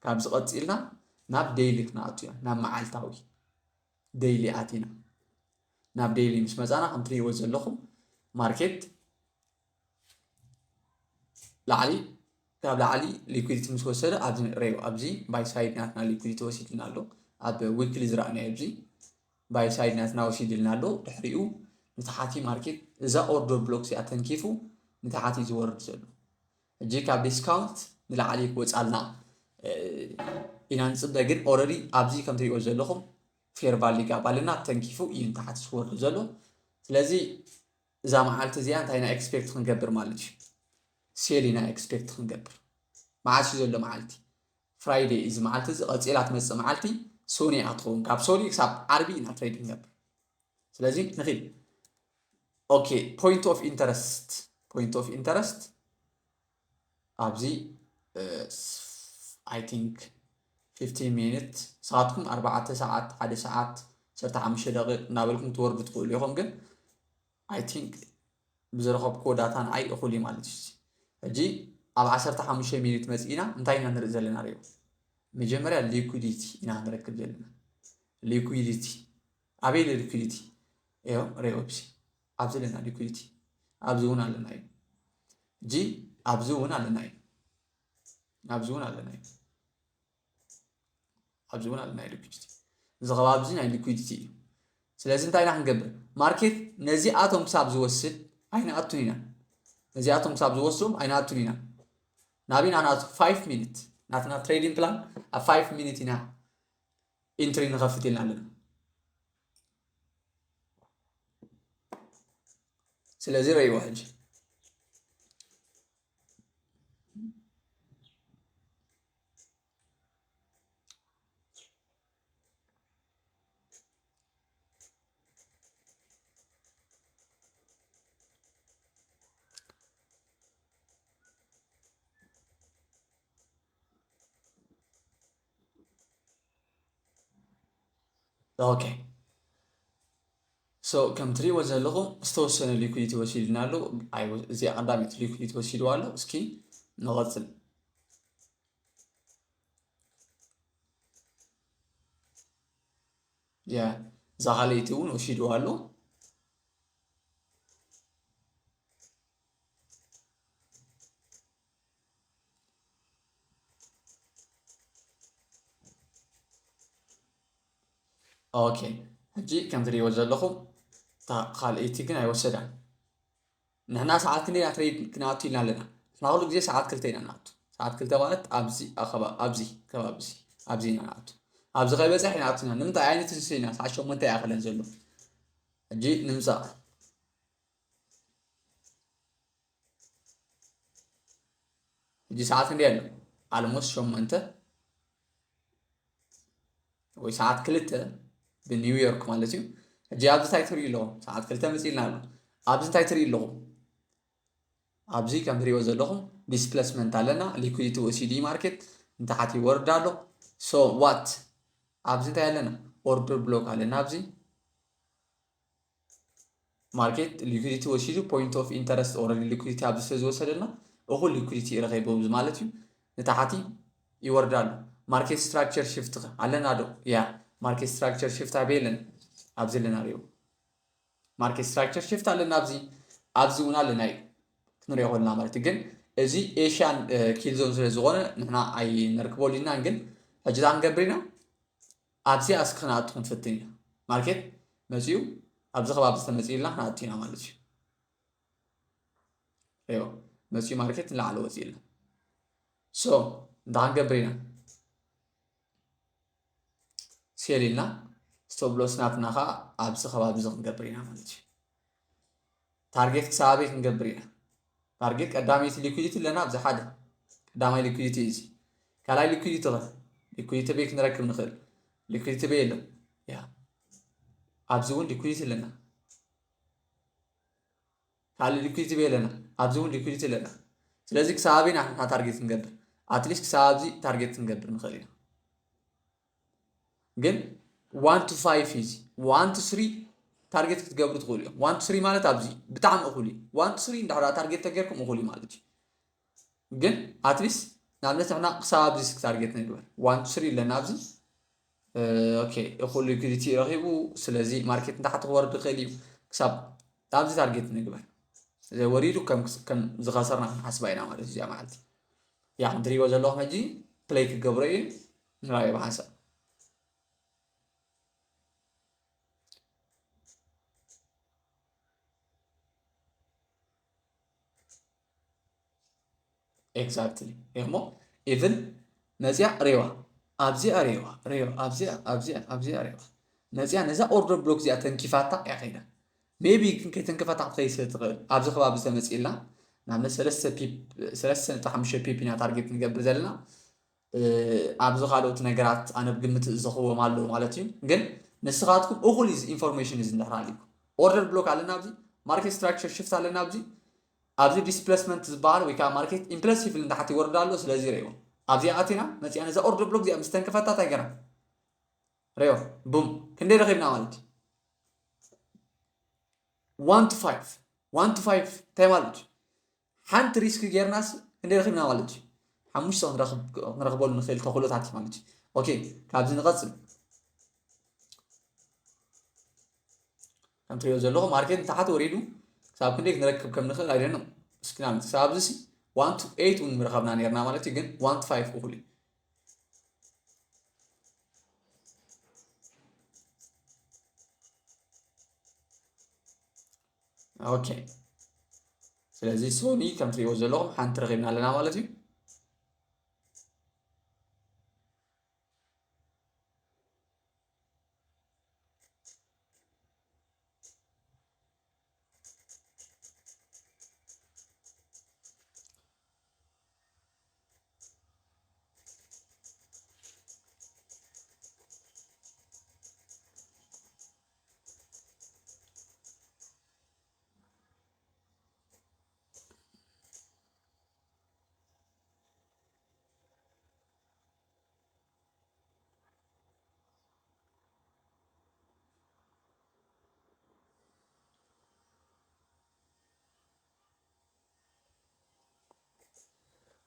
ካብዚ ቀፂልና ናብ ዴይሊ ክንኣቱ ኢና ናብ መዓልታዊ ዴይሊ ኣቲና ናብ ዴይሊ ምስ መፃና ከም ትሪእዎ ዘለኹም ማርኬት ላዕሊ ካብ ላዕሊ ሊኩዲቲ ምስ ወሰደ ኣብዚ ንረዮ ኣብዚ ባይ ሳይድ ናትና ሊኩዲቲ ወሲድልና ኣሎ ኣብ ዊክሊ ዝረኣናዮ ኣብዚ ባይ ሳይድ ናትና ወሲድልና ኣሎ ድሕሪኡ ንታሓቲ ማርኬት እዛ ኦርደር ብሎክ እዚኣ ተንኪፉ ንታሓቲ ዝወርድ ዘሎ ሕጂ ካብ ዲስካውንት ንላዕሊ ክወፃልና ኢና ንፅበ ግን ኦረዲ ኣብዚ ከም ትሪእዎ ዘለኹም ፌር ቫሊ ጋፕ ኣለና ተንኪፉ እዩ ንታሓቲ ዝወርድ ዘሎ ስለዚ እዛ መዓልቲ እዚኣ እንታይ ኢና ኤክስፔክት ክንገብር ማለት እዩ ሴል ኢና ኤክስፔክት ክንገብር መዓስ እዩ ዘሎ መዓልቲ ፍራይደይ እዚ መዓልቲ እዚ ቀፂላ ትመፅእ መዓልቲ ሶኒ እያ ትኸውን ካብ ሶኒ ክሳብ ዓርቢ ኢና ትሬድ ክንገብር ስለዚ ንኺድ ኦኬ point of interest point of interest ኣብዚ I think fifteen minute ንስኻትኩም ኣርባዕተ ሰዓት ሓደ ሰዓት ዓሰርተ ሓሙሽተ ደቂቕ እናበልኩም ትወርዱ ትኽእሉ ኢኹም ግን I think ብዝረኸብክዎ ዳታ ንዓይ እኹል እዩ ማለት እዩ ሕጂ ኣብ ዓሰርተ ሓሙሽተ ሚኒት መፂእና እንታይ ኢና ንርኢ ዘለና ሪኦ መጀመርያ ሊኩዲቲ ኢና ንረክብ ዘለና ሊኩዲቲ ኣበይ ለ ሊኩዲቲ ዮ ሪኦ ኣብዚ ኣለና ሊኩዲቲ ኣብዚ እውን ኣለና እዩ ሕጂ ኣብዚ እውን ኣለና እዩ ኣብዚ እውን ኣለና እዩ ኣብዚ እውን ኣለና ሊኩዲቲ እዚ ከባቢ እዚ ናይ ሊኩዲቲ እዩ ስለዚ እንታይ ኢና ክንገብር ማርኬት ነዚኣቶም ክሳብ ዝወስድ ኣይንኣቱን ኢና ነዚኣቶም ክሳብ ዝወስዶም ኣይንኣቱን ኢና ናበይ ኢና ናቱ ፋይቭ ሚኒት ናትና ትሬዲንግ ፕላን ኣብ ፋይቭ ሚኒት ኢና ኢንትሪ ንኸፍት ኢልና ኣለና ስለዚ ረእይዎ ሕጂ ኦኬ ሶ ከም ትሪእዎ ዘለኹም ዝተወሰነ ሊኩዲቲ ወሲድና ኣሎ እዚኣ ቀዳሚት ሊኩዲቲ ወሲድዋ ኣሎ እስኪ ንቐፅል ያ እዛ ካልኣይቲ እውን ወሲድዋ ኣሎ ኦኬ፣ ሕጂ ከም ትሪእዎ ዘለኹም እታ ካልኣይቲ ግን ኣይወሰዳን። ንሕና ሰዓት ክንደይ ኢና ትሬድ ክንኣቱ ኢልና ኣለና? ንሕና ኩሉ ግዜ ሰዓት ክልተ ኢና ንኣቱ። ሰዓት ክልተ ማለት ኣብዚ ኣኸባ-፣ ኣብዚ ከባቢ እዚ፣ ኣብዚ ኢና ንኣቱ። ኣብዚ ከይበፅሕ ኢና ኣቱና። ንምንታይ? ኣይንትንስእ ኢና። ሰዓት ሸሞንተ ይኣኸለን ዘሎ። ሕጂ ንምፃእ። ሕጂ ሰዓት ክንደይ ኣሎ? ኣልሞስት ሸሞንተ ወይ ሰዓት ክልተ ብኒውዮርክ ማለት እዩ። ሕጂ ኣብዚ እንታይ ትሪኡ ኣለኹም? ሰዓት ክልተ መፂእልና ኣሎ። ኣብዚ እንታይ ትሪኡ ኣለኹም? ኣብዚ ከም ትሪእዎ ዘለኹም ዲስፕሌስመንት ኣለና፣ ሊኩዲቲ ወሲዱ ማርኬት ንታሕቲ ይወርድ ኣሎ። ሶ ዋት? ኣብዚ እንታይ ኣለና? ኦርደር ብሎክ ኣለና። ኣብዚ ማርኬት ሊኩዲቲ ወሲዱ፣ ፖይንት ኦፍ ኢንተረስት ኦልሬዲ ሊኩዲቲ ኣብዚ ስለ ዝወሰደልና እኹል ሊኩዲቲ ረኺቡ ማለት እዩ። ንታሕቲ ይወርድ ኣሎ። ማርኬት ስትራክቸር ሽፍት ኣለና ዶ? ያ፣ ማርኬት ስትራክቸር ሽፍት ኣበይ ኣለና? ኣብዚ ኣለና ሪኦ። ማርኬት ስትራክቸር ሽፍት ኣለና ኣብዚ፣ ኣብዚ እውን ኣለና እዩ ክንሪኦ ከለና ማለት እዩ። ግን እዚ ኤሽያን ኪል ዞን ስለ ዝኾነ ንሕና ኣይነርክበሉ ኢና። ግን ሕጂ እንታይ ክንገብር ኢና? ኣብዚ ኣስ ክንኣቱ ክንፍትን ኢና። ማርኬት መፂኡ ኣብዚ ከባቢ ዝተመፅእልና ክንኣቱ ኢና ማለት እዩ። ሪኦ፣ መፂኡ ማርኬት ንላዕሊ ወፂእልና። ሶ እንታይ ክንገብር ኢና? ሴል ኢልና ስቶፕ ሎስ ናትና ከዓ ኣብዚ ከባቢ እዚ ክንገብር ኢና ማለት እዩ። ታርጌት ክሳብ ኣበይ ክንገብር ኢና? ታርጌት ቀዳመይቲ ሊኩዲቲ ኣለና ኣብዚ ሓደ። ቀዳማይ ሊኩዲቲ እዩ እዚ። ካልኣይ ሊኩዲቲ ኸ? ሊኩዲቲ በይ ክንረክብ ንኽእል? ሊኩዲቲ በይ የለን። ያ፣ ኣብዚ እውን ሊኩዲቲ ኣለና። ካልእ ሊኩዲቲ በይ ኣለና። ኣብዚ እውን ሊኩዲቲ ኣለና። ስለዚ ክሳብ ኣበይ ኢና ንሕና ታርጌት ክንገብር? ኣትሊስት ክሳብ ኣብዚ ታርጌት ክንገብር ንኽእል ኢና። ግን ዋን ቱ ፋይቭ እዩ እዚ። ዋን ቱ ስሪ ታርጌት ክትገብሩ ትኽእሉ እዮም። ዋን ቱ ስሪ ማለት ኣብዚ ብጣዕሚ እኹል እዩ። ዋን ቱ ስሪ እንድሕር ታርጌት ተገይርኩም እኹል እዩ ማለት እዩ። ግን ኣትሊስት ንኣብነት ንሕና ክሳብ ኣብዚ እስኪ ታርጌት ንግበር። ዋን ቱ ስሪ ኣለና ኣብዚ። እ፣ ኦኬ፣ እኹል ሊኩዲቲ ረኺቡ። ስለዚ ማርኬት ንታሕቲ ክወርድ ይኽእል እዩ። ክሳብ ኣብዚ ታርጌት ንግበር። ወሪዱ ከም፣ ከም ዝኸሰርና ክንሓስባ ኢና ማለት እዩ እዚኣ መዓልቲ። ያ፣ ከም ትሪእዎ ዘለኹም ሕጂ ፕለይ ክገብሮ እዩ። ንራዮ ብሓንሳብ። ኤግዛክትሊ። እሞ ኢቭን መፅያ ሬዋ፣ ኣብዚኣ ሬዋ፣ ሬዋ፣ ኣብዚኣ፣ ኣብዚኣ፣ ኣብዚኣ ሬዋ። መፅያ ነዛ ኦርደር ብሎክ እዚኣ ተንኪፋታ እያ ከይዳ። ሜቢ ግን ከይተንከፋታ ክትኸይድ ስለ ትኽእል። ኣብዚ ከባቢ ዝተመፅእልና፣ ንኣብነት ሰለስተ ፒፕ፣ ሰለስተ ነጥቢ ሓሙሽተ ፒፕ ኢና ታርጌት ንገብር ዘለና። እ፣ ኣብዚ ካልኦት ነገራት ኣነ ብግምት ዝኸዎም ኣለዉ ማለት እዩ። ግን ንስኻትኩም እኹል እዩ ኢንፎርሜሽን እዚ እንድሕር ሃልዩኩም። ኦርደር ብሎክ ኣለና ኣብዚ፣ ማርኬት ስትራክቸር ሽፍት ኣለና ኣብዚ፣ ኣብዚ ዲስፕሌስመንት ዝበሃል ወይ ከዓ ማርኬት ኢምፕለሲቭሊ ንታሕቲ ይወርድ ኣሎ። ስለዚ ሪእዎ፣ ኣብዚኣ ኣቲና መፂኣ ነዛ ኦርደር ብሎክ እዚኣ ምስ ተንከፈታ እንታይ ገና ሪኦ፣ ቡም፣ ክንደይ ረኺብና ማለት እዩ? ዋን ቱ ፋይቭ፣ ዋን ቱ ፋይቭ እንታይ ማለት እዩ? ሓንቲ ሪስክ ጌርናስ ክንደይ ረኺብና ማለት እዩ? ሓሙሽተ ክንረኽብ-፣ ክንረኽበሉ ንኽእል ተኽእሎታት እዩ ማለት እዩ። ኦኬ፣ ካብዚ ንቐጽል። ከም ትሪኦ ዘለኹም ማርኬት ንታሕቲ ወሪዱ ክሳብ ክንደይ ክንረክብ ከም ንኽእል ኣይደኖ። እስኪ ንኣብነት ክሳብ ኣብዚ ሲ ዋን ቱ ኤይት እውን ምረኸብና ኔርና ማለት እዩ፣ ግን ዋን ቱ ፋይቭ እኹል እዩ። ኦኬ፣ ስለዚ ሶኒ ከም ትሪእዎ ዘለኹም ሓንቲ ረኺብና ኣለና ማለት እዩ።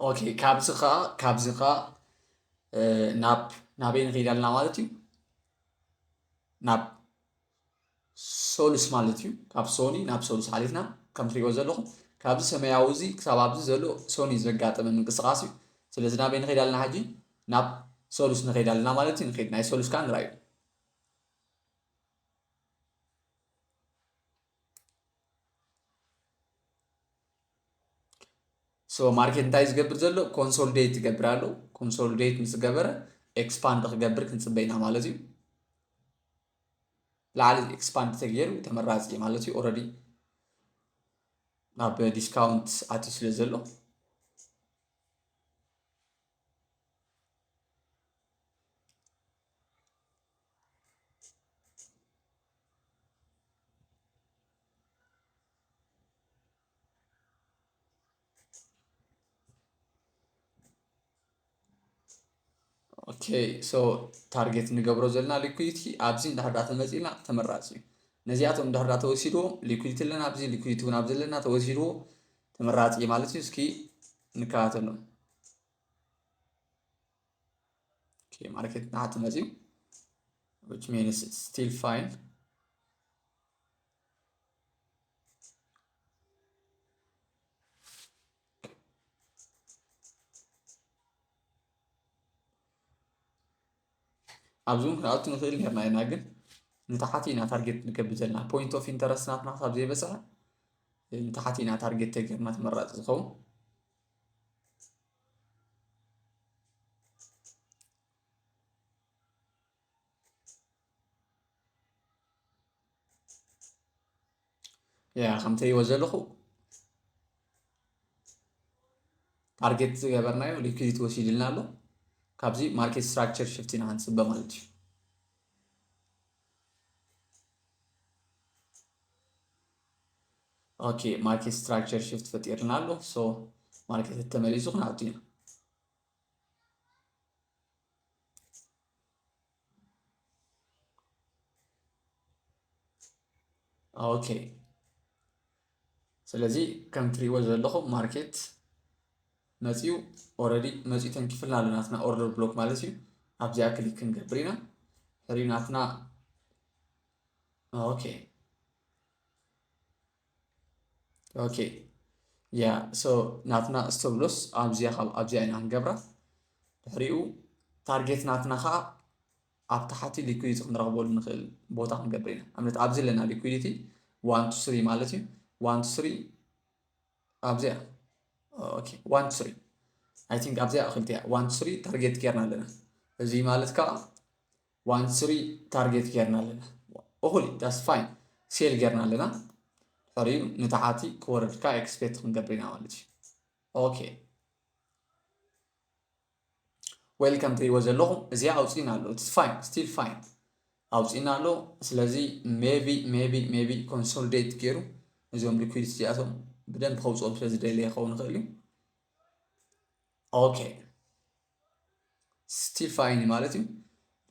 ኦኬ፣ ካብዚ ኸዓ፣ ካብዚ ኸዓ፣ እ፣ ናብ፣ ናበይ ንኸይድ ኣለና ማለት እዩ? ናብ ሶሉስ ማለት እዩ። ካብ ሶኒ ናብ ሶሉስ ሓሊፍና ከም ትሪእዎ ዘለኹም ካብዚ ሰማያዊ እዚ ክሳብ ኣብዚ ዘሎ ሶኒ ዘጋጠመ ምንቅስቓስ እዩ። ስለዚ ናበይ ንኸይድ ኣለና ሕጂ? ናብ ሶሉስ ንኸይድ ኣለና ማለት እዩ። ንኸይድ ናይ ሶሉስ ከዓ ንርኣዩ። So ማርኬት እንታይ ዝገብር ዘሎ? ኮንሶሊዴት ይገብር ኣሎ። ኮንሶሊዴት ምስ ገበረ ኤክስፓንድ ክገብር ክንፅበ ኢና ማለት እዩ። ላዕሊ ኤክስፓንድ ተገይሩ ተመራፂ ማለት እዩ። ኦረዲ ናብ ዲስካውንት ኣትዩ ስለ ዘሎ ኦኬ። ሶ ታርጌት ንገብሮ ዘለና ሊኩዲቲ ኣብዚ እንድሕር ዳ ተመፂና ተመራፂ እዩ። ነዚኣቶም እንድሕር ዳ ተወሲድዎም ሊኩዲቲ ኣለና ኣብዚ ሊኩዲቲ እውን ኣብዚ ኣለና ተወሲድዎ ተመራፂ ማለት እዩ። እስኪ ንከታተሎም። ማርኬት ንሓቲ መፅዩ which means it's still fine። ኣብዚ እውን ክንኣቱ ንኽእል ነርና ኢና ግን ንታሓቲ ኢና ታርጌት ንገብር ዘለና። ፖይንት ኦፍ ኢንተረስት ናትና ክሳብ ዘይበፅሐ ንታሓቲ ኢና ታርጌት ተገርና ተመራፂ ዝኸውን። ያ ከም ትሪእዎ ዘለኹ ታርጌት ዝገበርናዮ ሊኩዲቲ ወሲድልና ኣሎ። ካብዚ ማርኬት ስትራክቸር ሽፍት ኢና ክንፅበ ማለት እዩ። ኦኬ ማርኬት ስትራክቸር ሽፍት ፈጢርና ኣሎ። ሶ ማርኬት ተመሊሱ ክንኣቱ ኢና። ኦኬ ስለዚ ከም ትሪእዎ ዘለኹም ማርኬት መፂኡ ኦረዲ መፂኡ ተንኪፍልና ኣሎ ናትና ኦርደር ብሎክ ማለት እዩ። ኣብዚኣ ክሊክ ክንገብር ኢና ሕሪ ናትና ኦኬ ኦኬ ያ ሶ ናትና ስቶፕ ሎስ ኣብዚኣ ካብ ኣብዚኣ ኢና ክንገብራ ድሕሪኡ ታርጌት ናትና ከዓ ኣብ ታሕቲ ሊኩዲቲ ክንረኽበሉ ንኽእል ቦታ ክንገብር ኢና ኣብነት ኣብዚ ኣለና ሊኩዲቲ ዋን ቱ ስሪ ማለት እዩ ዋን ቱ ስሪ ኣብዚኣ ኦኬ ዋን ቱ ስሪ ኣይ ቲንክ ኣብዚኣ ክልቲኣ ዋን ቱ ስሪ ታርጌት ጌርና ኣለና እዚ ማለት ከዓ ዋን ቱ ስሪ ታርጌት ጌርና ኣለና እኹል that's fine ሴል ጌርና ኣለና ሕሪኡ ንታሓቲ ክወርድ ከዓ ኤክስፔክት ክንገብር ኢና ማለት እዩ ኦኬ ዌል ከም ትሪእዎ ዘለኹም እዚኣ ኣውፂእና ኣሎ it's fine still fine ኣውፂእና ኣሎ ስለዚ maybe maybe maybe ኮንሶሊዴት ገይሩ እዞም ሊኩዲቲ እዚኣቶም ብደንብ ከውፅኦም ስለ ዝደለየ ክኸውን ይኽእል እዩ ኦኬ still fine ማለት እዩ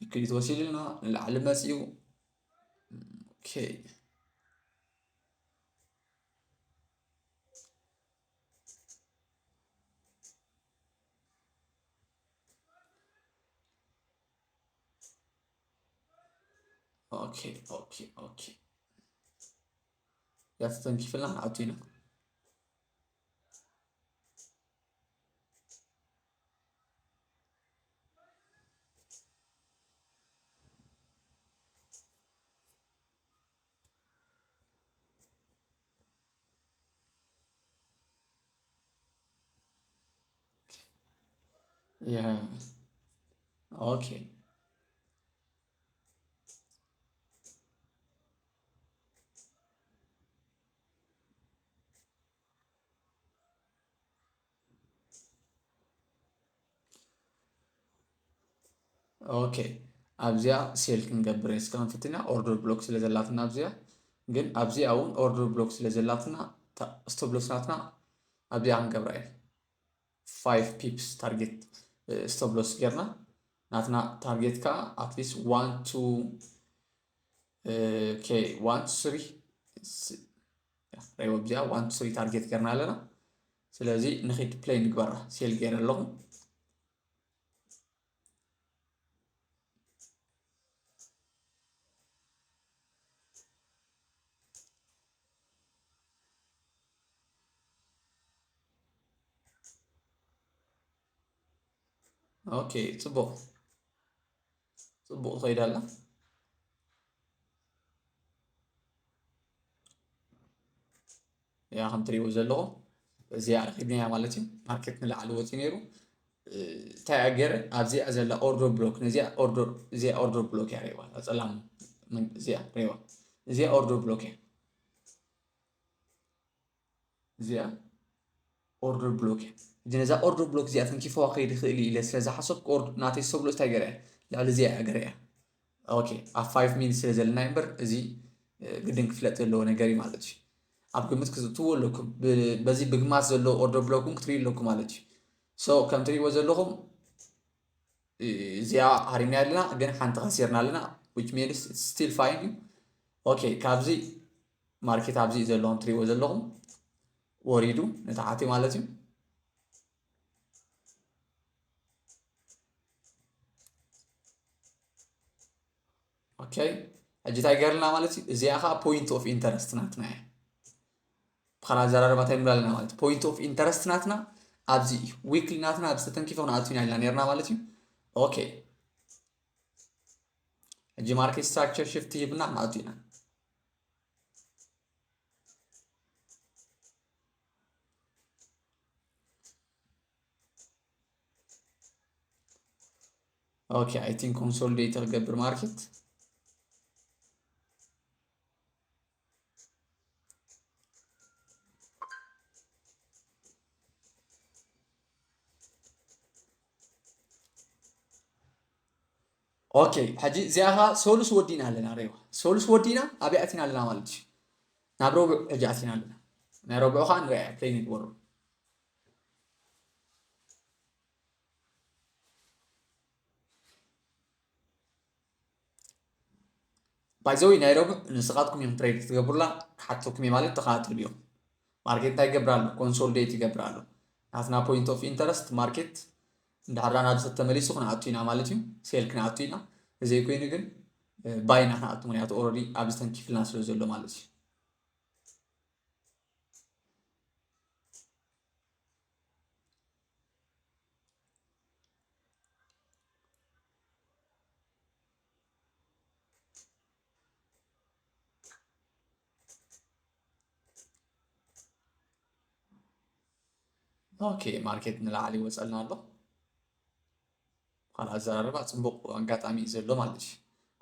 ሊኩዲቲ ወሲድልና ንላዕሊ መፂኡ ኦኬ ኦኬ ኦኬ ኦኬ ያተተንኪፍልና ኣቱ ኢና Yeah. Okay. ኦኬ ኣብዚኣ ሴል ክንገብር እስካሁን ፍትና ኦርደር ብሎክ ስለ ዘላትና ኣብዚኣ ግን ኣብዚኣ እውን ኦርደር ብሎክ ስለ ዘላትና ስቶፕ ሎስ ናትና ኣብዚኣ ክንገብራ እዩ five pips target stop loss ጌርና ናትና ታርጌት ከዓ at least one two okay one three ረይዎ ኣብዚኣ one three ታርጌት ጌርና ኣለና ስለዚ ንኺድ ፕሌይ ንግበራ ሴል ገይረ ኣለኹ ኦኬ ፅቡቅ ፅቡቅ ትኸይድ ኣላ ያ ከም ትሪእዎ ዘለኹም እዚኣ ረኺብናያ ማለት እዩ። ማርኬት ንላዕሊ ወፂኡ ነይሩ። እንታይ ኣገረ ኣብዚኣ ዘላ ኦርደር ብሎክ ነዚኣ ኦርደር እዚኣ ኦርደር ብሎክ እያ ሬዋ ጸላም እዚኣ ሬዋ እዚኣ ኦርደር ብሎክ እያ። እዚኣ ኦርደር ብሎክ እያ። ሕጂ ነዛ ኦርደር ብሎክ እዚኣ ተንኪፈዋ ከይድ ይኽእል ኢለ ስለ ዝሓሰብኩ ኦርድ ናተይ ሰብሎ እንታይ ገረ እያ ልዕሊ እዚኣ እያ ገረ እያ። ኦኬ ኣብ ፋይቭ ሚኒት ስለ ዘለና እምበር እዚ ግድን ክፍለጥ ዘለዎ ነገር እዩ ማለት እዩ። ኣብ ግምት ክትእትዎ ኣለኩም። በዚ ብግማት ዘሎ ኦርደር ብሎክ እውን ክትርእዩ ኣለኩም ማለት እዩ። ሶ ከም ትርእይዎ ዘለኹም እዚኣ ሃሪምና ኣለና፣ ግን ሓንቲ ከሲርና ኣለና። Which means still fine እዩ። ኦኬ ካብዚ ማርኬት ኣብዚ ዘለኹም ትርእይዎ ዘለኹም ወሪዱ ንታሕቲ ማለት እዩ። ኦኬ ሕጂ እንታይ ገርልና ማለት እዩ። እዚኣ ከዓ point of interest ናትና እያ። ብኻልእ ኣዘራርባ እንታይ ንብላ ኣለና ማለት point of interest ናትና ኣብዚ እዩ። ዊክሊ ናትና ኣብዚ ተተንኪፈ ክንኣቱ ኢና ኢልና ነርና ማለት እዩ። ኦኬ ሕጂ ማርኬት ስትራክቸር ሽፍት ሂብና ክንኣቱ ኢና። ኦኬ I think consolidate ክገብር ማርኬት ኦኬ ሕጂ እዚኣ ኸዓ ሶሉስ ወዲና ኣለና ሬዋ ሶሉስ ወዲና ኣብይ ኣቲና ኣለና ማለት እዩ። ናብ ረቡዕ ሕጂ ኣቲና ኣለና። ናይ ረቡዕ ኸዓ ንሪኣ ፕሌይ ንግበሮ። ባይዘወይ ናይ ረቡዕ ንስኻትኩም እዮም ትሬድ ክትገብሩላ ሓተኩም እየ ማለት ተኸታተሉ እዮም። ማርኬት እንታይ ይገብር ኣሎ ኮንሶልዴት ይገብር ኣሎ። ናትና point of interest ማርኬት እንድሕር ናብ ሰብ ተመሊሱ ክንኣቱ ኢና ማለት እዩ። ሴል ክንኣቱ ኢና። እዘይ ኮይኑ ግን ባይ ኢና ክንኣቱ ምክንያቱ ኦረዲ ኣብዚ ተንኪፍልና ስለ ዘሎ ማለት እዩ። ኦኬ ማርኬት ንላዕሊ ይወፀልና ኣሎ። ካልእ ኣዘራርባ ፅቡቕ ኣጋጣሚ እዩ ዘሎ ማለት እዩ።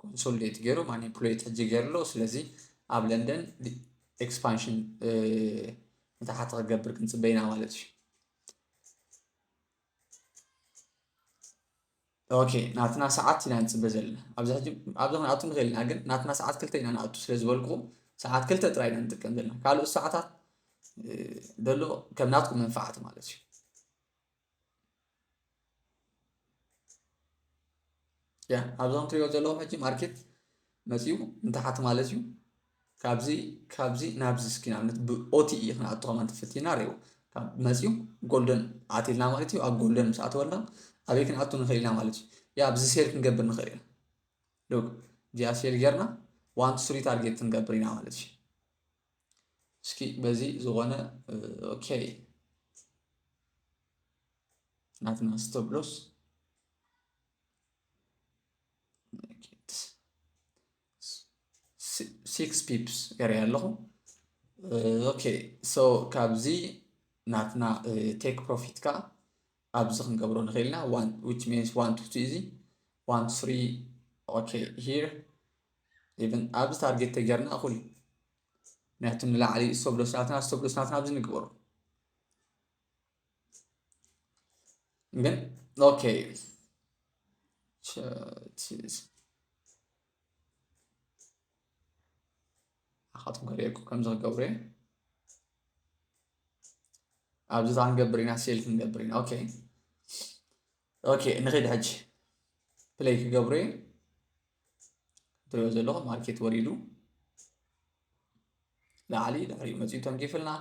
ኮንሶሊዴት ገይሩ ማኒፑሌት ሕጂ ገይሩ ኣሎ። ስለዚ ኣብ ለንደን ኤክስፓንሽን ንታሕቲ ክገብር ክንፅበ ኢና ማለት እዩ። ኦኬ ናትና ሰዓት ኢና ንፅበ ዘለና ኣብዚ ሕጂ ኣብዚ ክንኣቱ ንኽእል ኢና ግን ናትና ሰዓት ክልተ ኢና ንኣቱ ስለ ዝበልኩኹም ሰዓት ክልተ ጥራይ ኢና ንጥቀም ዘለና ካልኦት ሰዓታት ደሎ ከም ናትኩም መንፋዓት ማለት እዩ። ያ ኣብዞም ትሪኦ ዘለኹም ሕጂ ማርኬት መፂኡ ንታሓት ማለት እዩ። ካብዚ ካብዚ ናብዚ እስኪ ንኣብነት ብኦቲ እዩ ክንኣቱ ከማን ተፈቲና ሪኦ መፂኡ ጎልደን ኣትልና ማለት እዩ። ኣብ ጎልደን ምስ ኣተወልና ኣበይ ክንኣቱ ንኽእል ኢና ማለት እዩ። ያ ኣብዚ ሴል ክንገብር ንኽእል ኢና። ሉክ እዚኣ ሴል ጌርና ዋን ቱ ስሪ ታርጌት ክንገብር ኢና ማለት እዩ። እስኪ በዚ ዝኾነ ኦኬ ናትና ስቶፕ ሎስ ሲክስ ፒፕስ ገይረ ኣለኹ። ኦኬ ሶ ካብዚ ናትና ቴክ ፕሮፊት ከዓ ኣብዚ ክንገብሮ ንኽእል ኢና። ዊች ሚንስ ዋን ቱ ቱ እዚ ዋን ቱ ስሪ ኦኬ ሂር ኢቨን ኣብዚ ታርጌት ተገርና እኹል ምክንያቱ ንላዕሊ ስቶፕ ሎስ ናትና ስቶፕ ሎስ ናትና ኣብዚ ንግበሮ ግን ኦኬ ኣኻትኩም ከርእየኩም ከምዚ ክገብሩ እየ ኣብዚ ታ ክንገብር ኢና ሴል ክንገብር ኢና ኦኬ ኦኬ ንኸይድ ሕጂ ፕለይ ክገብሩ እየ ትሪኦ ዘለኹም ማርኬት ወሪዱ ላዕሊ ድሕሪኡ መፂኡ ተንኪፍልና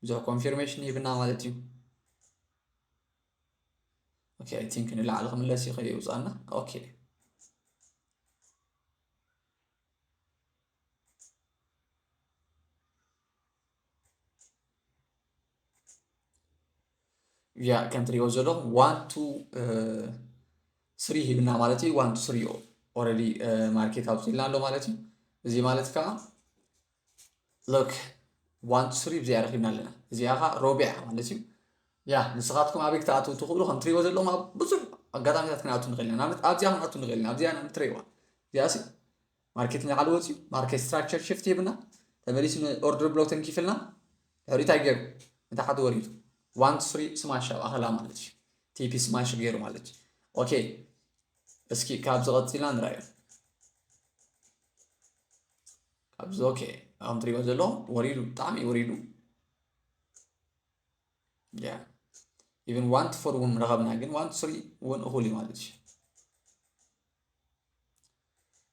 ብዙሕ ኮንፊርሜሽን ይህብና ማለት እዩ። ኦኬ I think ንላዕሊ ክምለስ ይኽእል ይውፃና ኦኬ ያ ከም ትሪኦ ዘለኹም ዋን ቱ ስሪ ሂብና ማለት እዩ። ዋን ቱ ስሪ ኦረዲ ማርኬት ኣውፅልና ኣሎ ማለት እዩ። እዚ ማለት ከዓ ሎክ one to three ብዚኣ ረኺብና ኣለና። እዚኣ ኸዓ ሮቢዕ ማለት እዩ። ያ ንስኻትኩም ኣበይ ክትኣትዉ ትኽእሉ ከም ትሪእዎ ዘለኹም ኣብ ብዙሕ ኣጋጣሚታት ክንኣቱ ንኽእል ኢና። ንኣብነት ኣብዚኣ ክንኣቱ ንኽእል ኢና። ኣብዚኣ ንኣብነት ትሪእዋ እዚኣ ሲ ማርኬት ንላዕሊ ወፂኡ ማርኬት ስትራክቸር ሽፍት ሂብና ተመሊሱ ንኦርደር ብሎክ ተንኪፍልና ድሕሪኡ እንታይ ገይሩ ንታሕቲ ወሪዱ one to three ስማሽ ኣብ ኣኸላ ማለት እዩ። ቲፒ ስማሽ ገይሩ ማለት እዩ። ኦኬ እስኪ ካብዚ ቀፂልና ንርኣዮ። ካብዚ ኦኬ ከም ትሪእዎ ዘለኹም ወሪዱ ብጣዕሚ እዩ ወሪዱ። ያ ኢቨን one to four እውን ረኸብና ግን one to three እውን እኹል እዩ ማለት እዩ።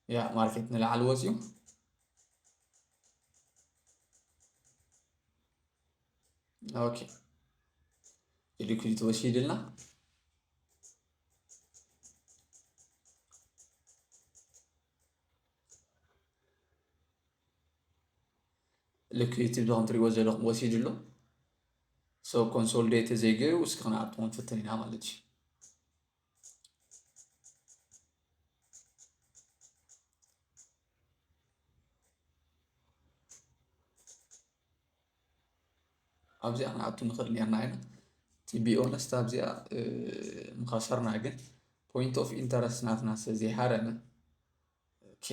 ያ ማርኬት ንላዕሊ ወፂኡ ኦኬ ሊኩዊዲቲ ወሲድልና ሊኩዊዲቲ ከም ትሪእዎ ዘለኹም ወሲድሉ። ሶ ኮንሶሊዴት ዘይገይሩ እስኪ ክንኣቱ ክንፍትን ኢና ማለት እዩ። ኣብዚኣ ክንኣቱ ንኽእል ኔርና ኢና። ቲ ቢ ኦነስት ኣብዚኣ ምኸሰርና ግን ፖይንት ኦፍ ኢንተረስት ናትና ስለ ዘይሃረመ ኦኬ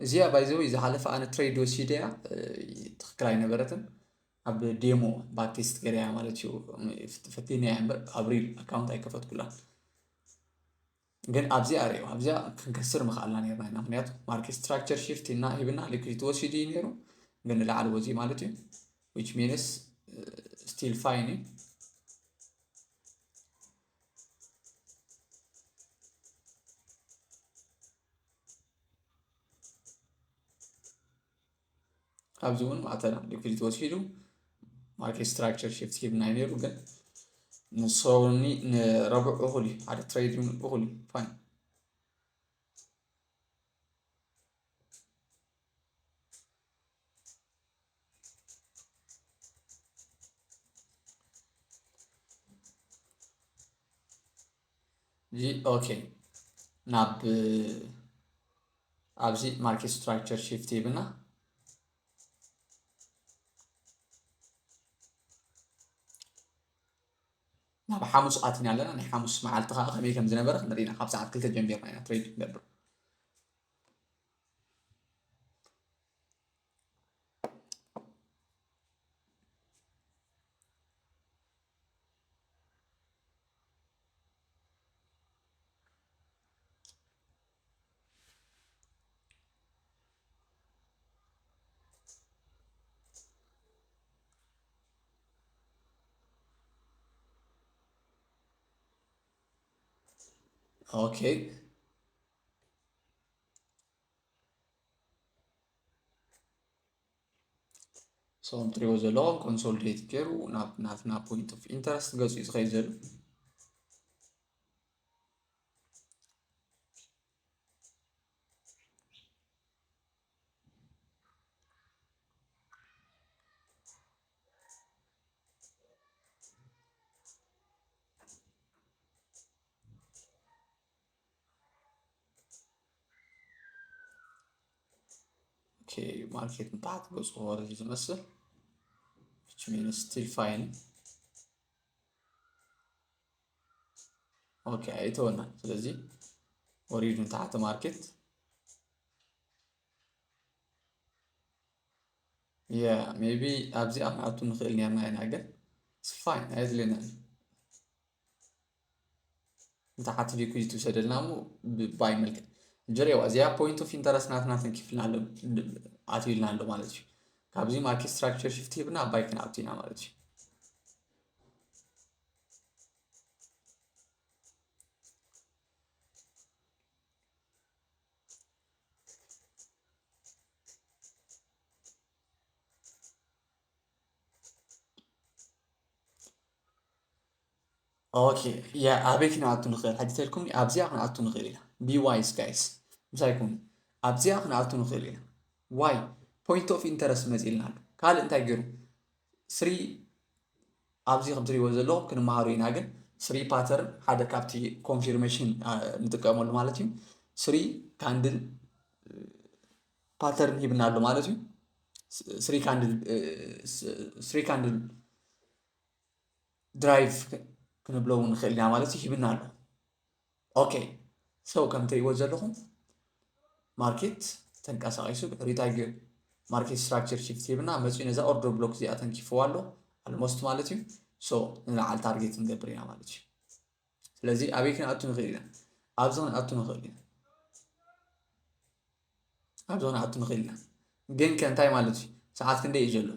እዚኣ ባይዘወይ ዝሓለፈ ኣነ ትሬድ ወሲደያ ትኽክል ኣይነበረትን ኣብ ዴሞ ባክቴስት ገሪያ ማለት እዩ። ፈቲነያ እምበር ኣብ ሪል ኣካውንት ኣይከፈትኩላን። ግን ኣብዚኣ ሪኦ ኣብዚኣ ክንከስር ምኽኣልና ነርና ኢና። ምክንያቱ ማርኬት ስትራክቸር ሽፍት እና ሂብና ሊኩዲቲ ወሲዱ እዩ ነይሩ። ግን ንላዕሊ ወፂኡ ማለት እዩ። ዊች ሚንስ ስቲል ፋይን እዩ። ኣብዚ እውን ማእተና ሊኩዲቲ ወሲዱ ማርኬት ስትራክቸር ሽፍት ሂብና ነይሩ ግን ንሶኒ ንረቡዕ እኹል እዩ ሓደ ትሬድ እውን እኹል እዩ ፋይን። እዚ ኦኬ ናብ ኣብዚ ማርኬት ስትራክቸር ሽፍት ሂብና ናብ ሓሙስ ኣቲና ኣለና። ናይ ሓሙስ መዓልቲ ከዓ ከመይ ከም ዝነበረ ክንርኢ ኢና። ካብ ሰዓት ክልተ ጀሚርና ኢና ትሬድ ንገብር። ኦኬ ሶም ትሪዎ ዘለኹም ኮንሶሊዴት ገይሩ ናብ ናትና ፖይንት ኦፍ ኢንተረስት ገፁ እዩ ዝኸይድ ዘሎ። ማርኬት ንታሕቲ ገፁ ክወርድ ዝመስል ስቲል ፋይን ኦኬ ኣይተወና። ስለዚ ወሪዱ ንታሕቲ ማርኬት ያ ሜቢ ኣብዚኣ ክንኣቱ ንኽእል ኔርና ኢና ግን ፋይን ኣየድልየና እዩ። ንታሓቲ ሊኩዊዲቲ ትውሰደልና እሞ ብባይ መልክዕ ጀሬዋ እዚኣ ፖይንት ኦፍ ኢንተረስት ናትና ተንኪፍልና ኣሎ ኣትዩልና ኣሎ ማለት እዩ። ካብዚ ማርኬት ስትራክቸር ሽፍት ሂብና ኣብ ባይ ክንኣቱ ኢና ማለት እዩ። ኦኬ ያ ኣበይ ክንኣቱ ንኽእል ሕጂ ተልኩም ኣብዚኣ ክንኣቱ ንኽእል ኢና። ቢ ዋይስ ጋይስ ምሳይኩም ኣብዚኣ ክንኣቱ ንኽእል ኢና። ዋይ ፖይንት ኦፍ ኢንተረስት መፂልና ኣሎ። ካልእ እንታይ ገይሩ ስሪ ኣብዚ ከም ትሪእዎ ዘለኹም ክንመሃሮ ኢና ግን ስሪ ፓተርን ሓደ ካብቲ ኮንፊርሜሽን ንጥቀመሉ ማለት እዩ። ስሪ ካንድል pattern ሂብና ኣሎ ማለት እዩ። Three candle drive ክንብሎ እውን ንኽእል ኢና ማለት እዩ። ሂብና ኣሎ። Okay, so ከም ትሪእዎ ዘለኹም market ተንቀሳቒሱ ድሕሪ እንታይ ገይሩ? Market structure shift ሂብና መፂኡ ነዛ order block እዚኣ ተንኪፍዋ ኣሎ almost ማለት እዩ። So ንላዕሊ target ንገብር ኢና ማለት እዩ። ስለዚ ኣበይ ክንኣቱ ንኽእል ኢና? ኣብዚ ክንኣቱ ንኽእል ኢና። ኣብዚ ክንኣቱ ንኽእል ኢና። ግን ከ እንታይ ማለት እዩ? ሰዓት ክንደይ እዩ ዘሎ?